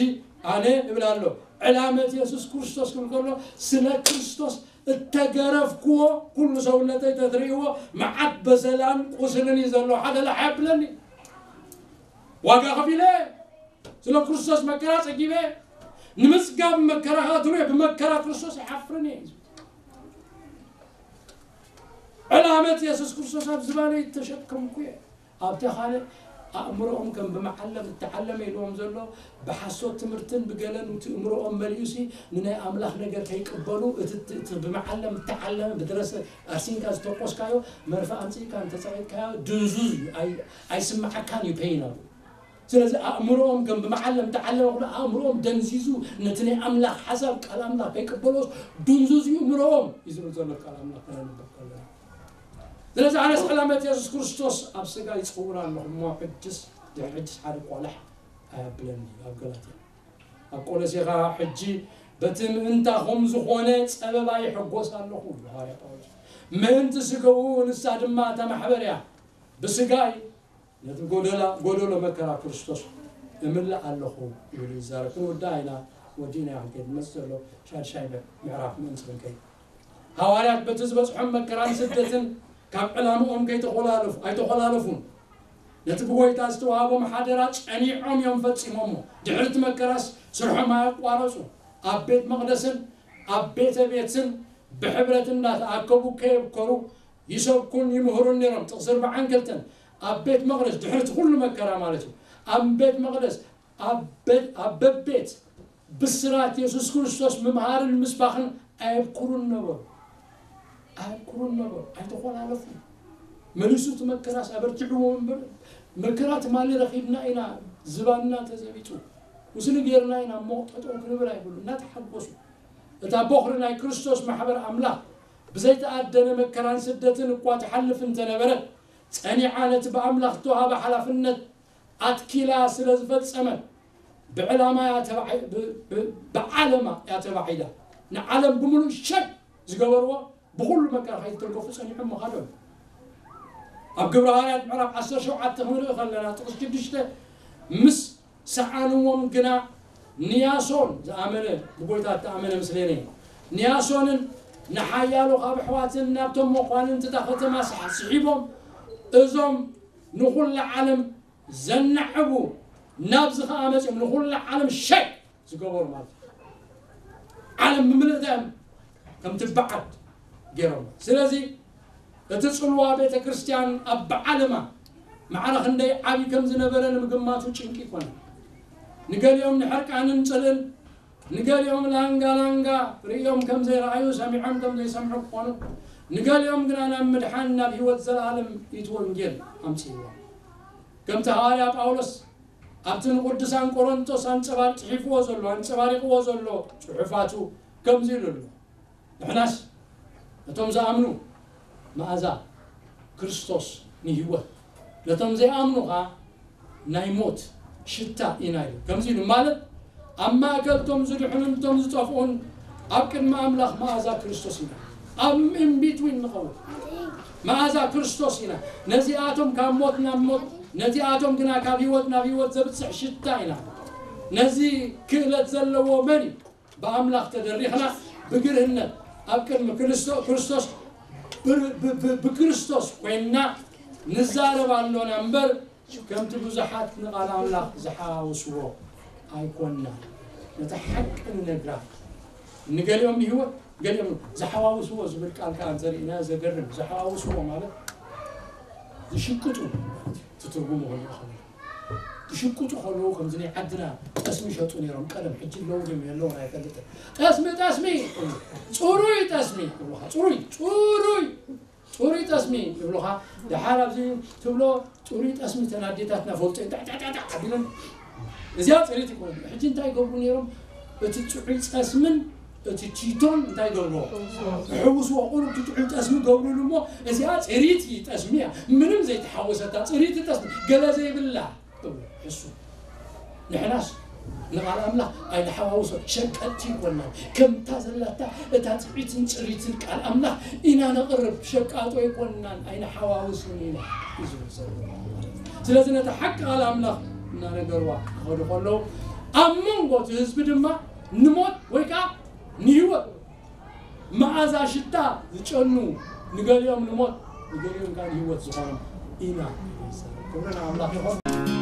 ኣነ እብል ኣሎ ዕላመት የሱስ ክርስቶስ ክብል ከሎ ስለ ክርስቶስ እተገረፍክዎ ኩሉ ሰውነተይ ተትርእይዎ መዓት በሰላን ቁስልን እዩ ዘለዎ ሓደ ላሕ የብለኒ። ዋጋ ከፊለ ስለ ክርስቶስ መከራ ጸጊበ ንምጽጋብ መከራ ከኣትሎ እየ ብመከራ ክርስቶስ ኣይሓፍርን እየ። ዕላመት የሱስ ክርስቶስ ኣብ ዝባነይ እተሸከምኩ እየ። ኣብቲ ካልእ ኣእምሮኦም ከም ብመዓለም እተዓለመ ኢልዎም ዘሎ ብሓሶት ትምህርትን ብገለን እቲ እምሮኦም መሊኡሲ ንናይ ኣምላኽ ነገር ከይቅበሉ እቲ እቲ- እቲ ብመዓለም እተዓለመ ብደረሰ ኣርሲንካ ዝተቆስካዮ መርፈ ኣምፅእካ እንተፀቂጥካዮ ድንዙዝ እዩ ኣይ- ኣይስምዓካን እዩ ፔይን ኣብኡ። ስለዚ ኣእምሮኦም ከም ብመዓለም እተዓለመ ኩሉ ኣእምሮኦም ደንዚዙ ነቲ ናይ ኣምላኽ ሓሳብ ቃል ኣምላኽ ከይቅበሎስ ድንዙዝ እዩ እምሮኦም እዩ ዝብል ዘሎ ቃል ኣምላኽ ከነንበብ ከለና ስለዚ ኣነስ ዕላመት የሱስ ክርስቶስ ኣብ ስጋ ይፀውር ኣለኹ እሞ ሕጅስ ድሕሪ ሕጅስ ሓደ ቋላሕ ኣየብለኒ ኣብ ገላትያ ኣብ ቆሎሴ ከዓ ሕጂ በቲ ምእንታኹም ዝኾነ ጸበባ ይሕጎስ ኣለኹ፣ ይብሉ ሃዋርያ ጳውሎስ። ምእንቲ ስጋኡ፣ ንሳ ድማ እታ ማሕበር እያ። ብስጋይ ነቲ ጎደላ-፣ ጎደሎ መከራ ክርስቶስ እምልእ ኣለኹ፣ ይብል ይዛረብ። ክንውዳእ ኢና፣ ወዲእና ኢና ክንከይድ። ንመጽእ ዘሎ ሻድሻይ ምዕራፍ ምእንቲ ክንከይድ። ሃዋርያት በቲ ዝበጽሖም መከራን ስደትን ካብ ዕላምኦም ከይተኾላለፉ-፣ ኣይተኾላለፉን። ነቲ ብጎይታ ዝተዋህቦም ሓደራ ጸኒዖም እዮም ፈጺሞሞ። ድሕሪ እቲ መከራስ ስርሖም ኣየቋረጹ። ኣብ ቤት መቕደስን ኣብ ቤተ ቤትን ብሕብረት እንዳተኣከቡ ከየብከሩ ይሰብኩን ይምህሩን ነይሮም። ጥቕሲ ኣርባዓን ክልተን ኣብ ቤት መቕደስ ድሕሪ እቲ ኩሉ መከራ ማለት እዩ። ኣብ ቤት መቕደስ ኣብ ቤት፣ ኣብ በቤት ብስራት የሱስ ክርስቶስ ምምሃርን ምስባኽን ኣየብኩሩን ነበሩ። ኣየብኩሩን ነበሩ። ኣይተኾላለፉን። መሊሱ እቲ መከራስ ኣበርቲዕዎም እምበር፣ መከራ ትማሊ ረኺብና ኢና፣ ዝባንና ተዘቢጡ፣ ቁስሊ ጌርና ኢና እሞ ጠጠው ክንብል ኣይብሉ፣ እናተሓጎሱ። እታ ቦኽሪ ናይ ክርስቶስ ማሕበር ኣምላኽ ብዘይተኣደነ መከራን ስደትን እኳ ትሓልፍ እንተነበረት፣ ጸኒዓ ነቲ ብኣምላኽ እተዋህበ ሓላፍነት ኣትኪላ ስለ ዝፈጸመት፣ ብዕላማ እያ ተባዒ-፣ ብ-፣ ብ-፣ ብዓለማ እያ ተባዒዳ። ንዓለም ብምሉእ ሸግ ዝገበርዎ ብኹሉ መከራ ከይትርገፉ ጸኒሖም ምኻዶም። ኣብ ግብረ ሃዋርያት ምዕራፍ ዓሰርተ ሸውዓተ ክንርኢ ከለና፣ ጥቕሲ ሽዱሽተ፣ ምስ ሰኣንዎም ግና ንያሶን ዝኣመነ፣ ብጎይታ እተኣመነ ምስሌነ፣ ንያሶንን ንሓያሎ ካብ ኣሕዋትን ናብቶም መኳንንቲ እታ ከተማ ስሕ-፣ ስሒቦም፣ እዞም ንኹላ ዓለም ዘናዕቡ፣ ናብዚ ኸኣ መጺኦም ንኹላ ዓለም ሸግ ዝገበሩ ማለት እዩ። ዓለም ብምልእታ እዮም ከም ትበዓት ገይሮም። ስለዚ እቲ ጽልዋ ቤተ ክርስቲያን ኣብ ዓለማ ማዕረ ክንደይ ዓቢ ከም ዝነበረ ንምግማቱ ጭንቂ ይኮነ። ንገሊኦም ንሕርቃንን ጽልእን፣ ንገሊኦም ላንጋ ላንጋ ርእዮም ከም ዘይረኣዩ፣ ሰሚዖም ከም ዘይሰምዑ ክኾኑ፣ ንገሊኦም ግና ናብ ምድሓን፣ ናብ ህይወት ዘለኣለም እቲ ወንጌል ኣምጽእዎም። ከምቲ ሃዋርያ ጳውሎስ ኣብቲ ንቅዱሳን ቆሮንቶስ ኣንጸባር-፣ ጽሒፍዎ ዘሎ፣ ኣንጸባሪቕዎ ዘሎ ጽሑፋቱ ከምዚ ኢሉ ኣሎ። ንሕናስ ነቶም ዝኣምኑ መኣዛ ክርስቶስ ንህይወት፣ ነቶም ዘይኣምኑ ኸኣ ናይ ሞት ሽታ ኢና ኢሉ። ከምዚ ኢሉ ማለት፣ ኣብ ማእከል እቶም ዝድሕኑን እቶም ዝጠፍኡን ኣብ ቅድሚ ኣምላኽ መኣዛ ክርስቶስ ኢና። ኣብ in between ንኸውን። መኣዛ ክርስቶስ ኢና። ነዚኣቶም ካብ ሞት ናብ ሞት፣ ነዚኣቶም ግና ካብ ህይወት ናብ ህይወት ዘብጽሕ ሽታ ኢና። ነዚ ክእለት ዘለዎ መን እዩ? ብኣምላኽ ተደሪኽና ብግርህነት ኣብ ቅድሚ ክርስቶ-፣ ክርስቶስ ብ-፣ ብ-፣ ብ-፣ ብክርስቶስ ኮይንና ንዛረብ ኣሎና እምበር፣ ከምቲ ብዙሓት ንቓል ኣምላኽ ዝሓዋውስዎ ኣይኮንና። ነታ ሓቂ ንነግራ። ንገሊኦም ንህይወት፣ ገሊኦም ዝሓዋውስዎ ዝብል ቃል ከኣ እንተሪእና ዘገርም። ዝሓዋውስዎ ማለት ዝሽቅጡ ማለት እዩ። እቲ ትርጉሙ ክንርኢ ከለና። ዝሽቅጡ ከለዉ ከምዚ ናይ ዓድና ጠስሚ ይሸጡ ነይሮም ቀደም። ሕጂ ኣለዉ ድዮም የለዉን ኣይፈልጥን። "ጠስሚ፣ ጠስሚ!" ይብሉ። "ጽሩይ ጠስሚ!" ይብሉኻ። ጽሩይ፣ ጽሩይ! ጽሩይ ጠስሚ ይብሉኻ። ደሓር ኣብዚ ትብሎ ጽሩይ ጠስሚ እተን ኣዴታትና ፈልጦ እየን። ጣዕ፣ ጣዕ፣ ጣዕ፣ ጣዕ ኣቢለን እዚኣ ጽሬት ይኮነ። ሕጂ እንታይ ይገብሩ ነይሮም? እቲ ጽዑይ ጠስምን እቲ ቲቶን እንታይ ይገብርዎ? ይሕውስዎ። ቁሩብ እቲ ጽዑይ ጠስሚ ገብሩሉ እሞ እዚኣ ጽሪት ጠስሚ እያ። ምንም ዘይተሓወሰታ ጽሪት ጠስሚ፣ ገለ ዘይብላ። እሱ ንሕናስ ንቓል ኣምላኽ ኣይንሓዋውሶ፣ ሸቀጥቲ ኣይኮንናን። ከምታ ዘላታ እታ ጽዕትን ጽሪትን ቃል ኣምላኽ ኢና ነቕርብ፣ ሸቃጦ ኣይኮንናን፣ ኣይንሓዋውስን ኢና እዩ ዝብል ዘሎ ማለት እዩ። ስለዚ ነታ ሓቂ ቃል ኣምላኽ እናነገርዋ ክኸዱ ከለዉ፣ ኣብ መንጎ እቲ ህዝቢ ድማ ንሞት ወይ ከዓ ንህይወት መኣዛ ሽታ ዝጨኑ፣ ንገሊኦም ንሞት ንገሊኦም ከዓ ንህይወት ዝኾኖም ኢና። ክብሪ ንኣምላኽ ይኹን።